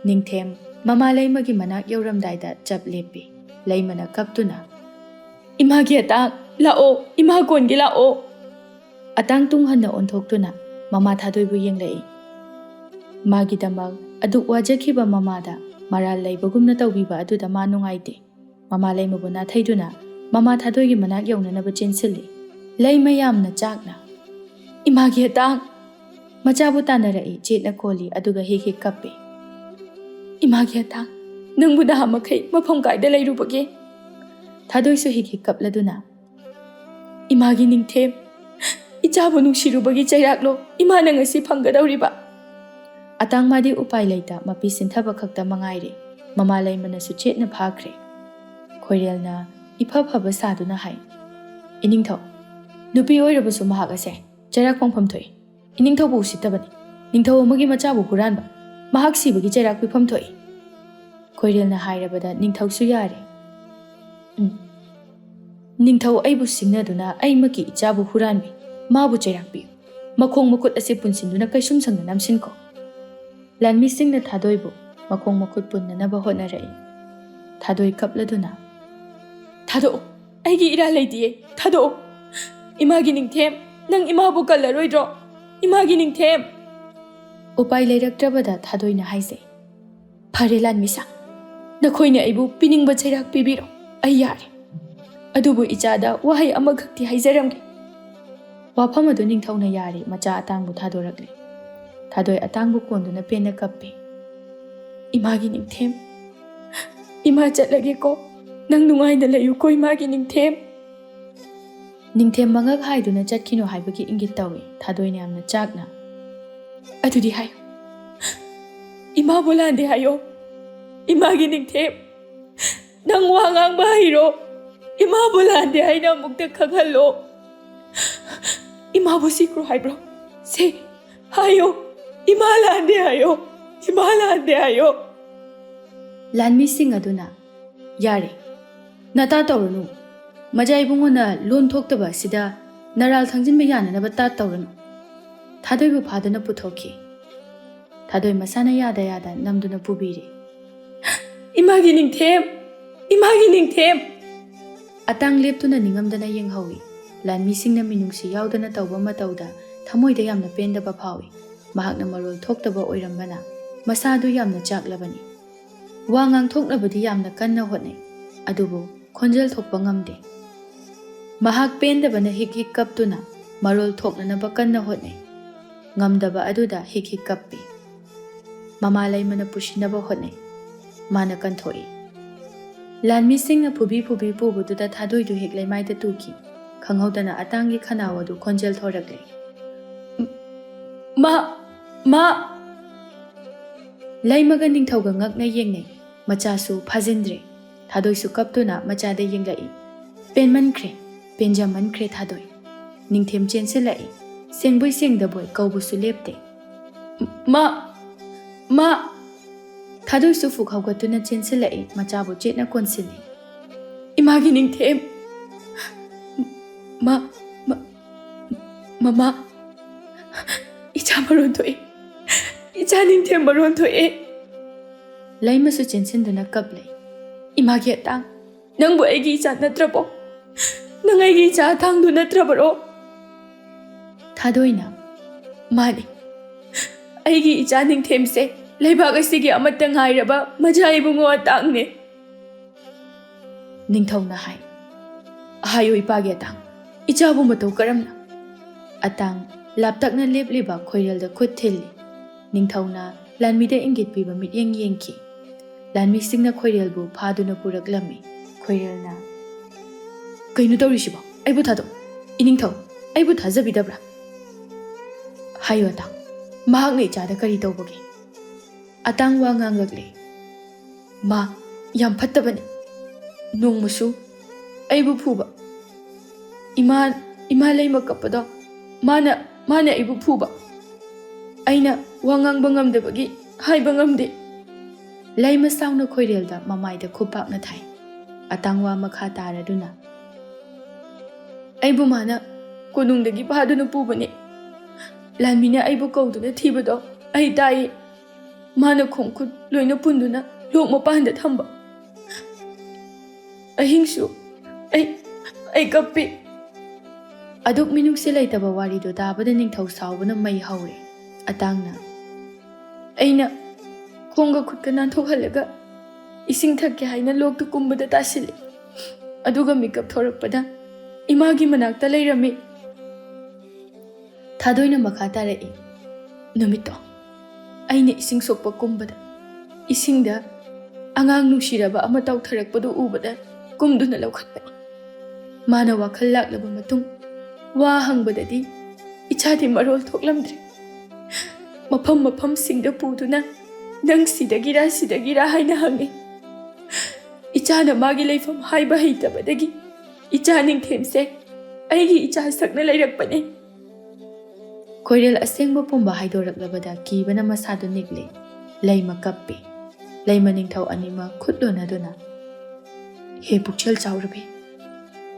ꯅꯤꯡꯊꯦꯝ ꯃꯃꯥ ꯂꯩꯃꯒꯤ ꯃꯅꯥꯛ ꯌꯧꯔꯝꯗꯥꯏꯗ ꯆꯞ ꯂꯦꯞꯄꯤ꯫ ꯂꯩꯃꯅ ꯀꯞꯇꯨꯅ, "ꯏꯃꯥꯒꯤ ꯑꯇꯥꯡ, ꯂꯥꯛꯑꯣ, ꯏꯃꯥ ꯀꯣꯟꯒꯦ ꯂꯥꯛꯑꯣ!" ꯑꯇꯥꯡ ꯇꯨꯡ ꯍꯟꯅ ꯑꯣꯟꯊꯣꯛꯇꯨꯅ ꯃꯃꯥ ꯊꯥꯗꯣꯏꯕꯨ ꯌꯦꯡꯂꯛꯏ꯫ ꯃꯥꯒꯤꯗꯃꯛ ꯑꯗꯨꯛ ꯋꯥꯖꯈꯤꯕ ꯃꯃꯥꯗ ꯃꯔꯥꯜ ꯂꯩꯕꯒꯨꯝꯅ ꯇꯧꯕꯤꯕ ꯑꯗꯨꯗ ꯃꯥ ꯅꯨꯡꯉꯥꯏꯇꯦ꯫ ꯃꯃꯥ ꯂꯩꯃꯕꯨ ꯅꯥꯊꯩꯗꯨꯅ ꯃꯃꯥ ꯊꯥꯗꯣꯏꯒꯤ ꯃꯅꯥꯛ ꯌꯧꯅꯅꯕ ꯆꯦꯟꯁꯤꯜꯂꯤ꯫ ꯂꯩꯃ ꯌꯥꯝꯅ ꯆꯥꯛꯅ, "ꯏꯃꯥꯒꯤ ꯑꯇꯥꯡ!" ꯃꯆꯥꯕꯨ ꯇꯥꯟꯅꯔꯛꯏ, ꯆꯦꯠꯅ ꯀꯣꯜꯂꯤ, ꯑꯗꯨꯒ ꯍꯦꯛ ꯍꯦꯛ ꯀꯞꯄꯤ꯫ "ꯏꯃꯥꯒꯤ ꯑꯇꯥꯡ!" ꯅꯪꯕꯨ ꯅꯍꯥ ꯃꯈꯩ ꯃꯐꯝ ꯀꯥꯏꯗ ꯂꯩꯔꯨꯕꯒꯦ?" ꯊꯥꯗꯣꯏꯁꯨ ꯍꯤꯛ ꯍꯤꯛ ꯀꯞꯂꯗꯨꯅ, "ꯏꯃꯥꯒꯤ ꯅꯤꯡꯊꯦꯝ, ꯏꯆꯥꯕꯨ ꯅꯨꯡꯁꯤꯔꯨꯕꯒꯤ ꯆꯩꯔꯥꯛꯂꯣ ꯏꯃꯥꯅ ꯉꯁꯤ ꯐꯪꯒꯗꯧꯔꯤꯕ?" ꯑꯇꯥꯡ ꯃꯥꯗꯤ ꯎꯄꯥꯏ ꯂꯩꯇ ꯃꯄꯤ ꯁꯤꯟꯊꯕ ꯈꯛꯇ ꯃꯉꯥꯏꯔꯦ꯫ ꯃꯃꯥ ꯂꯩꯃꯅꯁꯨ ꯆꯦꯠꯅ ꯐꯥꯈ꯭ꯔꯦ꯫ ꯈꯣꯏꯔꯦꯜꯅ ꯏꯐ ꯐꯕ ꯁꯥꯗꯨꯅ ꯍꯥꯏ, "ꯏꯅꯤꯡꯊꯧ, ꯅꯨꯄꯤ ꯑꯣꯏꯔꯕꯁꯨ ꯃꯍꯥꯛ ꯑꯁꯦ ꯆꯩꯔꯥꯛ ꯐꯪꯐꯝ ꯊꯣꯛꯏ꯫ ꯏꯅꯤꯡꯊꯧꯕꯨ ꯎꯁꯤꯠꯇꯕꯅꯤ꯫ ꯅꯤꯡꯊꯧ ꯑꯃꯒꯤ ꯃꯆꯥꯕꯨ ꯍꯨꯔꯥꯟꯕ, ꯃꯍꯥꯛ ꯁꯤꯕꯒꯤ ꯆꯩꯔꯥꯛ ꯄꯤꯐꯝ ꯊꯣꯛꯏ꯫" ꯈꯣꯏꯔꯦꯜꯅ ꯍꯥꯏꯔꯕꯗ ꯅꯤꯡꯊꯧꯁꯨ ꯌꯥꯔꯦ꯫ "ꯎꯝ, ꯅꯤꯡꯊꯧ ꯑꯩꯕꯨ ꯁꯤꯡꯅꯗꯨꯅ ꯑꯩꯃꯛꯀꯤ ꯏꯆꯥꯕꯨ ꯍꯨꯔꯥꯟꯕꯤ, ꯃꯥꯕꯨ ꯆꯩꯔꯥꯛ ꯄꯤꯌꯨ꯫ ꯃꯈꯣꯡ ꯃꯈꯨꯠ ꯑꯁꯤ ꯄꯨꯟꯁꯤꯟꯗꯨꯅ ꯀꯩꯁꯨꯝꯁꯪꯗ ꯅꯝꯁꯤꯟꯈꯣ꯫" ꯂꯥꯟꯃꯤꯁꯤꯡꯅ ꯊꯥꯗꯣꯏꯕꯨ ꯃꯈꯣꯡ ꯃꯈꯨꯠ ꯄꯨꯟꯅꯅꯕ ꯍꯣꯠꯅꯔꯛꯏ꯫ ꯊꯥꯗꯣꯏ ꯀꯞꯂꯗꯨꯅ, "ꯊꯥꯗꯣꯛꯑꯣ, ꯑꯩꯒꯤ ꯏꯔꯥꯜ ꯂꯩꯇꯤꯌꯦ, ꯊꯥꯗꯣꯛꯑꯣ꯫ ꯏꯃꯥꯒꯤ ꯅꯤꯡꯊꯦꯝ, ꯅꯪ ꯏꯃꯥꯕꯨ ꯀꯜꯂꯔꯣꯏꯗ꯭ꯔꯣ? ꯏꯃꯥꯒꯤ ꯅꯤꯡꯊꯦꯝ!" ꯎꯄꯥꯏ ꯂꯩꯔꯛꯇ꯭ꯔꯕꯗ ꯊꯥꯗꯣꯏꯅ ꯍꯥꯏꯖꯩ, "ꯐꯔꯦ ꯂꯥꯟꯃꯤꯁꯥ, ꯅꯈꯣꯏꯅ ꯑꯩꯕꯨ ꯄꯤꯅꯤꯡꯕ ꯆꯩꯔꯥꯛ ꯄꯤꯕꯤꯔꯣ, ꯑꯩ ꯌꯥꯔꯦ꯫ ꯑꯗꯨꯕꯨ ꯏꯆꯥꯗ ꯋꯥꯍꯩ ꯑꯃꯈꯛꯇꯤ ꯍꯥꯏꯖꯔꯝꯒꯦ꯫" ꯋꯥꯐꯝ ꯑꯗꯨ ꯅꯤꯡꯊꯧꯅ ꯌꯥꯔꯦ, ꯃꯆꯥ ꯑꯇꯥꯡꯕꯨ ꯊꯥꯗꯣꯔꯛꯂꯦ꯫ ꯊꯥꯗꯣꯏ ꯑꯇꯥꯡꯕ ꯀꯣꯟꯗꯨꯅ ꯄꯦꯟꯅ ꯀꯞꯄꯦ꯫ "ꯏꯃꯥꯒꯤ ꯅꯤꯡꯊꯦꯝ, ꯏꯃꯥ ꯆꯠꯂꯒꯦꯀꯣ, ꯅꯪ ꯅꯨꯡꯉꯥꯏꯅ ꯂꯩꯌꯨꯀꯣ ꯏꯃꯥꯒꯤ ꯅꯤꯡꯊꯦꯝ꯫" ꯅꯤꯡꯊꯦꯝ ꯃꯉꯛ ꯍꯥꯏꯗꯨꯅ ꯆꯠꯈꯤꯅꯨ ꯍꯥꯏꯕꯒꯤ ꯏꯪꯒꯤꯠ ꯇꯧꯏ꯫ ꯊꯥꯗꯣꯏꯅ ꯌꯥꯝꯅ ꯆꯥꯛꯅ, "ꯑꯗꯨꯗꯤ ꯍꯥꯏꯌꯨ, ꯏꯃꯥꯕꯨ ꯂꯥꯟꯗꯦ ꯍꯥꯏꯌꯣ, ꯏꯃꯥꯒꯤ ꯅꯤꯡꯊꯦꯝ꯫ ꯅꯪ ꯋꯥ ꯉꯥꯡꯕ ꯍꯩꯔꯣ, ꯏꯃꯥꯕꯨ ꯂꯥꯟꯗꯦ ꯍꯥꯏꯅ ꯑꯃꯨꯛꯇ ꯈꯪꯍꯜꯂꯣ꯫ ꯏꯃꯥꯕꯨ ꯁꯤꯈ꯭ꯔꯣ ꯍꯥꯏꯕ꯭ꯔꯣ? ꯁꯦ, ꯍꯥꯏꯌꯣ, ꯏꯃꯥ ꯂꯥꯟꯗꯦ ꯍꯥꯏꯌꯣ, ꯏꯃꯥ ꯂꯥꯟꯗꯦ ꯍꯥꯏꯌꯣ꯫" ꯂꯥꯟꯃꯤꯁꯤꯡ ꯑꯗꯨꯅ, "ꯌꯥꯔꯦ, ꯅꯇꯥ ꯇꯧꯔꯅꯨ꯫ ꯃꯖꯥ ꯏꯕꯨꯡꯉꯣꯅ ꯂꯣꯟ ꯊꯣꯛꯇꯕ ꯑꯁꯤꯗ ꯅꯔꯥꯜ ꯊꯥꯡꯖꯤꯟꯕ ꯌꯥꯅꯅꯕ ꯇꯥꯠ ꯇꯧꯔꯅꯨ꯫" ꯊꯥꯗꯣꯏꯕꯨ ꯐꯥꯗꯨꯅ ꯄꯨꯊꯣꯛꯈꯤ꯫ ꯊꯥꯗꯣꯏ ꯃꯁꯥꯅ ꯌꯥꯗ ꯌꯥꯗ ꯅꯝꯗꯨꯅ ꯄꯨꯕꯤꯔꯦ꯫ "ꯏꯃꯥꯒꯤ ꯅꯤꯡꯊꯦꯝ! ꯏꯃꯥꯒꯤ ꯅꯤꯡꯊꯦꯝ!" ꯑꯇꯥꯡ ꯂꯦꯞꯇꯨꯅ ꯅꯤꯡꯉꯝꯗꯅ ꯌꯦꯡꯍꯧꯏ꯫ ꯂꯥꯟꯃꯤꯁꯤꯡꯅ ꯃꯤꯅꯨꯡꯁꯤ ꯌꯥꯎꯗꯅ ꯇꯧꯕ ꯃꯇꯧꯗ ꯊꯃꯣꯏꯗ ꯌꯥꯝꯅ ꯄꯦꯟꯗꯕ ꯐꯥꯎꯏ꯫ ꯃꯍꯥꯛꯅ ꯃꯔꯣꯜ ꯊꯣꯛꯇꯕ ꯑꯣꯏꯔꯝꯕꯅ ꯃꯁꯥꯗꯨ ꯌꯥꯝꯅ ꯆꯥꯛꯂꯕꯅꯤ꯫ ꯋꯥ ꯉꯥꯡꯊꯣꯛꯅꯕꯗꯤ ꯌꯥꯝꯅ ꯀꯟꯅ ꯍꯣꯠꯅꯩ, ꯑꯗꯨꯕꯨ ꯈꯣꯟꯖꯦꯜ ꯊꯣꯛꯄ ꯉꯝꯗꯦ꯫ ꯃꯍꯥꯛ ꯄꯦꯟꯗꯕꯅ ꯍꯤꯛ ꯍꯤꯛ ꯀꯞꯇꯨꯅ ꯃꯔꯣꯜ ꯊꯣꯛꯅꯅꯕ ꯀꯟꯅ ꯍꯣꯠꯅꯩ꯫ ꯉꯝꯗꯕ ꯑꯗꯨꯗ ꯍꯤꯛ ꯍꯤꯛ ꯀꯞꯄꯤ꯫ ꯃꯃꯥ ꯂꯩꯃꯅ ꯄꯨꯁꯤꯟꯅꯕ ꯍꯣꯠꯅꯩ꯫ ꯃꯥꯅ ꯀꯟꯊꯣꯛꯏ꯫ ꯂꯥꯟꯃꯤꯁꯤꯡꯅ ꯐꯨꯕꯤ ꯐꯨꯕꯤ ꯄꯨꯕꯗꯨꯗ ꯊꯥꯗꯣꯏꯗꯨ ꯍꯦꯛ ꯂꯩꯃꯥꯏꯗ ꯇꯨꯈꯤ꯫ ꯈꯪꯍꯧꯗꯅ ꯑꯇꯥꯡꯒꯤ ꯈꯅꯥꯎ ꯑꯗꯨ ꯈꯣꯟꯖꯦꯜ ꯊꯣꯔꯛꯂꯦ꯫ "ꯝ-, ꯃꯥ, ꯃꯥ!" ꯂꯩꯃꯒ ꯅꯤꯡꯊꯧꯒ ꯉꯛꯅ ꯌꯦꯡꯅꯩ꯫ ꯃꯆꯥꯁꯨ ꯐꯥꯖꯤꯟꯗ꯭ꯔꯦ꯫ ꯊꯥꯗꯣꯏꯁꯨ ꯀꯞꯇꯨꯅ ꯃꯆꯥꯗ ꯌꯦꯡꯂꯛꯏ꯫ ꯄꯦꯟꯃꯟꯈ꯭ꯔꯦ, ꯄꯦꯟꯖꯃꯟꯈ꯭ꯔꯦ ꯊꯥꯗꯣꯏ꯫ ꯅꯤꯡꯊꯦꯝ ꯆꯦꯟꯁꯤꯜꯂꯛꯏ꯫ ꯁꯦꯡꯕꯣꯏ ꯁꯦꯡꯗꯕꯣꯏ ꯀꯧꯕꯁꯨ ꯂꯦꯞꯇꯦ꯫ "ꯃꯥ! ꯃꯥ!" ꯊꯥꯗꯣꯏꯁꯨ ꯐꯨꯛ ꯍꯧꯒꯠꯇꯨꯅ ꯆꯦꯟꯁꯤꯜꯂꯛꯏ, ꯃꯆꯥꯕꯨ ꯆꯦꯠꯅ ꯀꯣꯟꯁꯤꯜꯂꯤ꯫ "ꯏꯃꯥꯒꯤ ꯅꯤꯡꯊꯦꯝ! ꯃꯥ, ꯃꯥ, ꯃꯃꯥ! ꯏꯆꯥ ꯃꯔꯣꯟ ꯊꯣꯛꯑꯦ! ꯏꯆꯥ ꯅꯤꯡꯊꯦꯝ ꯃꯔꯣꯟ ꯊꯣꯛꯑꯦ!" ꯂꯩꯃꯁꯨ ꯆꯦꯟꯁꯤꯟꯗꯨꯅ ꯀꯞꯂꯦ꯫ "ꯏꯃꯥꯒꯤ ꯑꯇꯥꯡ, ꯅꯪꯕꯨ ꯑꯩꯒꯤ ꯏꯆꯥ ꯅꯠꯇ꯭ꯔꯕꯣ? ꯅꯪ ꯑꯩꯒꯤ ꯏꯆꯥ ꯑꯇꯥꯡꯗꯨ ꯅꯠꯇ꯭ꯔꯕꯔꯣ?" ꯊꯥꯗꯣꯏꯅ, "ꯃꯥꯅꯤ, ꯑꯩꯒꯤ ꯏꯆꯥ ꯅꯤꯡꯊꯦꯝꯁꯦ ꯂꯩꯕꯥꯛ ꯑꯁꯤꯒꯤ ꯑꯃꯠꯇ ꯉꯥꯏꯔꯕ ꯃꯖꯥ ꯏꯕꯨꯡꯉꯣ ꯑꯇꯥꯡꯅꯦ꯫" ꯅꯤꯡꯊꯧꯅ ꯍꯥꯏ, "ꯍꯥꯏꯌꯨ ꯏꯄꯥꯒꯤ ꯑꯇꯥꯡ, ꯏꯆꯥꯕꯨ ꯃꯇꯧ ꯀꯔꯝꯅ?" ꯑꯇꯥꯡ ꯂꯥꯞꯇꯛꯅ ꯂꯦꯞꯂꯤꯕ ꯈꯣꯏꯔꯦꯜꯗ ꯈꯨꯠ ꯊꯤꯜꯂꯤ꯫ ꯅꯤꯡꯊꯧꯅ ꯂꯥꯟꯃꯤꯗ ꯏꯪꯒꯤꯠ ꯄꯤꯕ ꯃꯤꯠꯌꯦꯡ ꯌꯦꯡꯈꯤ꯫ ꯂꯥꯟꯃꯤꯁꯤꯡꯅ ꯈꯣꯏꯔꯦꯜꯕꯨ ꯐꯥꯗꯨꯅ ꯄꯨꯔꯛꯂꯝꯃꯤ꯫ ꯈꯣꯏꯔꯦꯜꯅ, "ꯀꯩꯅꯣ ꯇꯧꯔꯤꯁꯤꯕꯣ? ꯑꯩꯕꯨ ꯊꯥꯗꯣꯛ꯫ ꯏꯅꯤꯡꯊꯧ, ꯑꯩꯕꯨ ꯊꯥꯖꯕꯤꯗꯕ꯭ꯔꯥ? ꯍꯥꯏꯌꯨ ꯑꯇꯥꯡ, ꯃꯍꯥꯛꯅ ꯏꯆꯥꯗ ꯀꯔꯤ ꯇꯧꯕꯒꯦ?" ꯑꯇꯥꯡ ꯋꯥ ꯉꯥꯡꯂꯛꯂꯦ꯫ "ꯃꯥ ꯌꯥꯝ ꯐꯠꯇꯕꯅꯤ꯫ ꯅꯣꯡꯃꯁꯨ ꯑꯩꯕꯨ ꯐꯨꯕ꯫ ꯏꯃꯥ, ꯏꯃꯥ ꯂꯩꯃ ꯀꯞꯄꯗꯣ ꯃꯥꯅ, ꯃꯥꯅ ꯑꯩꯕꯨ ꯐꯨꯕ꯫ ꯑꯩꯅ ꯋꯥ ꯉꯥꯡꯕ ꯉꯝꯗꯕꯒꯤ ꯍꯥꯏꯕ ꯉꯝꯗꯦ꯫" ꯂꯩꯃ ꯁꯥꯎꯅ ꯈꯣꯏꯔꯦꯜꯗ ꯃꯃꯥꯏꯗ ꯈꯨꯄꯥꯛꯅ ꯊꯥꯏ꯫ ꯑꯇꯥꯡ ꯋꯥ ꯃꯈꯥ ꯇꯥꯔꯗꯨꯅ, "ꯑꯩꯕꯨ ꯃꯥꯅ ꯀꯣꯅꯨꯡꯗꯒꯤ ꯐꯥꯗꯨꯅ ꯄꯨꯕꯅꯤ꯫ ꯂꯥꯟꯃꯤꯅ ꯑꯩꯕꯨ ꯀꯧꯗꯨꯅ ꯊꯤꯕꯗꯣ ꯑꯩ ꯇꯥꯏ꯫ ꯃꯥꯅ ꯈꯣꯡ ꯈꯨꯠ ꯂꯣꯏꯅ ꯄꯨꯟꯗꯨꯅ ꯂꯣꯛ ꯃꯄꯥꯟꯗ ꯊꯝꯕ꯫ ꯑꯍꯤꯡꯁꯨ ꯑꯩ, ꯑꯩ ꯀꯞꯄꯤ꯫" ꯑꯗꯨꯛ ꯃꯤꯅꯨꯡꯁꯤ ꯂꯩꯇꯕ ꯋꯥꯔꯤꯗꯨ ꯇꯥꯕꯗ ꯅꯤꯡꯊꯧ ꯁꯥꯎꯕꯅ ꯃꯩ ꯍꯧꯔꯦ꯫ ꯑꯇꯥꯡꯅ, "ꯑꯩꯅ ꯈꯣꯡꯒ ꯈꯨꯠꯀ ꯅꯥꯟꯊꯣꯛꯍꯜꯂꯒ ꯏꯁꯤꯡ ꯊꯛꯀꯦ ꯍꯥꯏꯅ ꯂꯣꯛꯇ ꯀꯨꯝꯕꯗ ꯇꯥꯁꯤꯜꯂꯤ꯫ ꯑꯗꯨꯒ ꯃꯤꯀꯞ ꯊꯣꯔꯛꯄꯗ ꯏꯃꯥꯒꯤ ꯃꯅꯥꯛꯇ ꯂꯩꯔꯝꯃꯤ꯫" ꯊꯥꯗꯣꯏꯅ ꯃꯈꯥ ꯇꯥꯔꯛꯏ, "ꯅꯨꯃꯤꯠꯇꯣ ꯑꯩꯅ ꯏꯁꯤꯡ ꯁꯣꯛꯄ ꯀꯨꯝꯕꯗ ꯏꯁꯤꯡꯗ ꯑꯉꯥꯡ ꯅꯨꯡꯁꯤꯔꯕ ꯑꯃ ꯇꯧꯊꯔꯛꯄꯗꯨ ꯎꯕꯗ ꯀꯨꯝꯗꯨꯅ ꯂꯧꯈꯠꯄꯅꯤ꯫ ꯃꯥꯅ ꯋꯥꯈꯜ ꯂꯥꯛꯂꯕ ꯃꯇꯨꯡ ꯋꯥ ꯍꯪꯕꯗꯗꯤ ꯏꯆꯥꯗꯤ ꯃꯔꯣꯜ ꯊꯣꯛꯂꯝꯗ꯭ꯔꯦ꯫ ꯃꯐꯝ ꯃꯐꯝꯁꯤꯡꯗ ꯄꯨꯗꯨꯅ "ꯅꯪ ꯁꯤꯗꯒꯤꯔꯥ, ꯁꯤꯗꯒꯤꯔꯥ?" ꯍꯥꯏꯅ ꯍꯪꯉꯤ꯫ ꯏꯆꯥꯅ ꯃꯥꯒꯤ ꯂꯩꯐꯝ ꯍꯥꯏꯕ ꯍꯩꯇꯕꯗꯒꯤ ꯏꯆꯥ ꯅꯤꯡꯊꯦꯝꯁꯦ ꯑꯩꯒꯤ ꯏꯆꯥ ꯁꯛꯅ ꯂꯩꯔꯛꯄꯅꯦ꯫ ꯈꯣꯏꯔꯦꯜ ꯑꯁꯦꯡꯕ ꯄꯨꯝꯕ ꯍꯥꯏꯗꯣꯔꯛꯂꯕꯗ ꯀꯤꯕꯅ ꯃꯁꯥꯗꯨ ꯅꯤꯛꯂꯦ꯫ ꯂꯩꯃ ꯀꯞꯄꯤ꯫ ꯂꯩꯃ ꯅꯤꯡꯊꯧ ꯑꯅꯤꯃꯛ ꯈꯨꯠ ꯂꯣꯟꯅꯗꯨꯅ, "ꯍꯦ ꯄꯨꯛꯆꯦꯜ ꯆꯥꯎꯔꯕꯤ,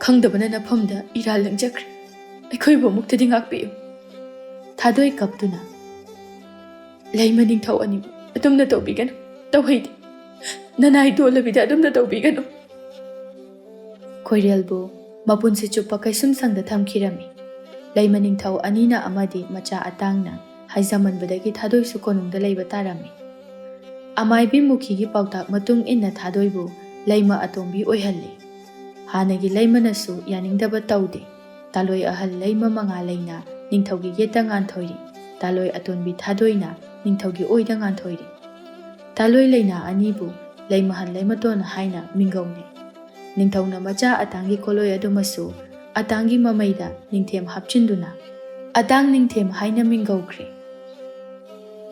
ꯈꯪꯗꯕꯅ ꯅꯐꯝꯗ ꯏꯔꯥꯜ ꯂꯪꯖꯈ꯭ꯔꯦ꯫ ꯑꯩꯈꯣꯏꯕꯨ ꯑꯃꯨꯛꯇꯗꯤ ꯉꯥꯛꯄꯤꯌꯨ꯫" ꯊꯥꯗꯣꯏ ꯀꯞꯇꯨꯅ, "ꯂꯩꯃ ꯅꯤꯡꯊꯧ ꯑꯅꯤꯕꯨ ꯑꯗꯨꯝꯅ ꯇꯧꯕꯤꯒꯅꯨ, ꯇꯧꯍꯩꯗꯦ꯫ ꯅꯅꯥꯏ ꯗꯣꯜꯂꯕꯤꯗ ꯑꯗꯨꯝꯅ ꯇꯧꯕꯤꯒꯅꯨ꯫" ꯈꯣꯏꯔꯦꯜꯕꯨ ꯃꯄꯨꯟꯁꯤ ꯆꯨꯞꯄ ꯀꯩꯁꯨꯝꯁꯪꯗ ꯊꯝꯈꯤꯔꯝꯃꯤ꯫ ꯂꯩꯃ ꯅꯤꯡꯊꯧ ꯑꯅꯤꯅ ꯑꯃꯗꯤ ꯃꯆꯥ ꯑꯇꯥꯡꯅ ꯍꯥꯏꯖꯃꯟꯕꯗꯒꯤ ꯊꯥꯗꯣꯏꯁꯨ ꯀꯣꯅꯨꯡꯗ ꯂꯩꯕ ꯇꯥꯔꯝꯃꯤ꯫ ꯑꯃꯥꯏꯕꯤ ꯃꯨꯈꯤꯒꯤ ꯄꯥꯎꯇꯥꯛ ꯃꯇꯨꯡ ꯏꯟꯅ ꯊꯥꯗꯣꯏꯕꯨ ꯂꯩꯃ ꯑꯇꯣꯝꯕꯤ ꯑꯣꯏꯍꯜꯂꯤ꯫ ꯍꯥꯟꯅꯒꯤ ꯂꯩꯃꯅꯁꯨ ꯌꯥꯅꯤꯡꯗꯕ ꯇꯧꯗꯦ꯫ ꯇꯥꯂꯣꯏ ꯑꯍꯜ ꯂꯩꯃ ꯃꯉꯥ ꯂꯩꯅ ꯅꯤꯡꯊꯧꯒꯤ ꯌꯦꯠꯇ ꯉꯥꯟꯊꯣꯏꯔꯤ꯫ ꯇꯥꯂꯣꯏ ꯑꯇꯣꯟꯕꯤ ꯊꯥꯗꯣꯏꯅ ꯅꯤꯡꯊꯧꯒꯤ ꯑꯣꯏꯗ ꯉꯥꯟꯊꯣꯏꯔꯤ꯫ ꯇꯥꯂꯣꯏ ꯂꯩꯅꯥ ꯑꯅꯤꯕꯨ ꯂꯩꯃꯍꯜ ꯂꯩꯃꯇꯣꯟ ꯍꯥꯏꯅ ꯃꯤꯡꯒꯧꯅꯩ꯫ ꯅꯤꯡꯊꯧꯅ ꯃꯆꯥ ꯑꯇꯥꯡꯒꯤ ꯀꯣꯂꯣꯏ ꯑꯗꯨꯃꯁꯨ ꯑꯇꯥꯡꯒꯤ ꯃꯃꯩꯗ ꯅꯤꯡꯊꯦꯝ ꯍꯥꯞꯆꯤꯟꯗꯨꯅ ꯑꯇꯥꯡ ꯅꯤꯡꯊꯦꯝ ꯍꯥꯏꯅ ꯃꯤꯡꯒꯧꯈ꯭ꯔꯦ꯫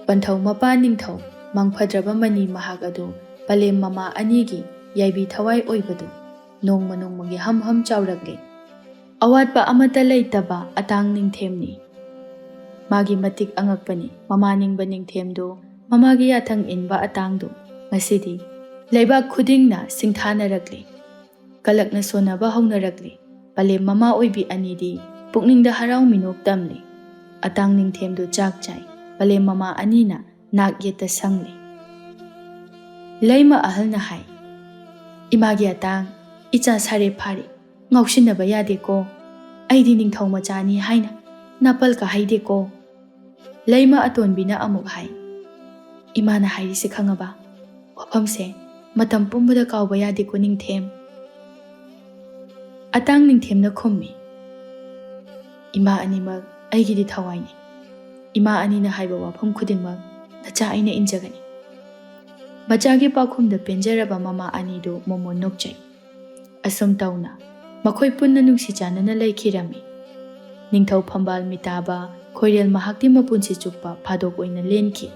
ꯄꯟꯊꯧ ꯃꯄꯥ ꯅꯤꯡꯊꯧ ꯃꯥꯡꯐꯗ꯭ꯔꯕ ꯃꯅꯤ ꯃꯍꯥꯛ ꯑꯗꯨ ꯄꯂꯦꯝ ꯃꯃꯥ ꯑꯅꯤꯒꯤ ꯌꯥꯏꯕꯤ ꯊꯋꯥꯏ ꯑꯣꯏꯕꯗꯨ ꯅꯣꯡꯃ ꯅꯣꯡꯃꯒꯤ ꯍꯝ ꯍꯝ ꯆꯥꯎꯔꯛꯂꯦ꯫ ꯑꯋꯥꯠꯄ ꯑꯃꯠꯇ ꯂꯩꯇꯕ ꯑꯇꯥꯡ ꯅꯤꯡꯊꯦꯝꯅꯤ꯫ ꯃꯥꯒꯤ ꯃꯇꯤꯛ ꯑꯉꯛꯄꯅꯤ꯫ ꯃꯃꯥ ꯅꯤꯡꯕ ꯅꯤꯡꯊꯦꯝꯗꯨ, ꯃꯃꯥꯒꯤ ꯌꯥꯊꯪ ꯏꯟꯕ ꯑꯇꯥꯡꯗꯨ ꯉꯁꯤꯗꯤ ꯂꯩꯕꯥꯛ ꯈꯨꯗꯤꯡꯅ ꯁꯤꯡꯊꯥꯅꯔꯛꯂꯤ꯫ ꯀꯂꯛꯅ ꯁꯣꯟꯅꯕ ꯍꯧꯅꯔꯛꯂꯤ꯫ ꯄꯂꯦꯝ ꯃꯃꯥ ꯑꯣꯏꯕꯤ ꯑꯅꯤꯗꯤ ꯄꯨꯛꯅꯤꯡꯗ ꯍꯔꯥꯎ ꯃꯤꯅꯣꯛ ꯇꯝꯂꯤ꯫ ꯑꯇꯥꯡ ꯅꯤꯡꯊꯦꯝꯗꯨ ꯆꯥꯛ ꯆꯥꯏ꯫ ꯄꯂꯦꯝ ꯃꯃꯥ ꯑꯅꯤꯅ ꯅꯥꯛ ꯌꯦꯠꯇ ꯁꯪꯂꯤ꯫ ꯂꯩꯃ ꯑꯍꯜꯅ ꯍꯥꯏ, "ꯏꯃꯥꯒꯤ ꯑꯇꯥꯡ, ꯏꯆꯥ ꯁꯥꯔꯦ ꯐꯥꯔꯦ, ꯉꯥꯎꯁꯤꯟꯅꯕ ꯌꯥꯗꯦꯀꯣ꯫ ꯑꯩꯗꯤ ꯅꯤꯡꯊꯧ ꯃꯆꯥꯅꯤ ꯍꯥꯏꯅ ꯅꯥꯄꯜ ꯀꯥꯍꯩꯗꯦꯀꯣ꯫" ꯂꯩꯃ ꯑꯇꯣꯟꯕꯤꯅ ꯑꯃꯨꯛ ꯍꯥꯏ, "ꯏꯃꯥꯅ ꯍꯥꯏꯔꯤꯁꯦ ꯈꯪꯉꯕ? ꯋꯥꯐꯝꯁꯦ ꯃꯇꯝ ꯄꯨꯝꯕꯗ ꯀꯥꯎꯕ ꯌꯥꯗꯦꯀꯣ ꯅꯤꯡꯊꯦꯝ꯫" ꯑꯇꯥꯡ ꯅꯤꯡꯊꯦꯝꯅ ꯈꯨꯝꯃꯤ, "ꯏꯃꯥ ꯑꯅꯤꯃꯛ ꯑꯩꯒꯤꯗꯤ ꯊꯋꯥꯏꯅꯤ꯫ ꯏꯃꯥ ꯑꯅꯤꯅ ꯍꯥꯏꯕ ꯋꯥꯐꯝ ꯈꯨꯗꯤꯡꯃꯛ ꯅꯆꯥ ꯑꯩꯅ ꯏꯟꯖꯒꯅꯤ꯫" ꯃꯆꯥꯒꯤ ꯄꯥꯎꯈꯨꯝꯗ ꯄꯦꯟꯖꯔꯕ ꯃꯃꯥ ꯑꯅꯤꯗꯨ ꯃꯣꯃꯣꯟ ꯅꯣꯛꯆꯩ꯫ ꯑꯁꯨꯝ ꯇꯧꯅ ꯃꯈꯣꯏ ꯄꯨꯟꯅ ꯅꯨꯡꯁꯤ ꯆꯥꯟꯅꯅ ꯂꯩꯈꯤꯔꯝꯃꯤ꯫ ꯅꯤꯡꯊꯧ ꯐꯝꯕꯥꯜ ꯃꯤꯇꯥꯕ ꯈꯣꯏꯔꯦꯜ ꯃꯍꯥꯛꯀꯤ ꯃꯄꯨꯟꯁꯤ ꯆꯨꯞꯄ ꯐꯥꯗꯣꯛ ꯑꯣꯏꯅ ꯂꯦꯟꯈꯤ꯫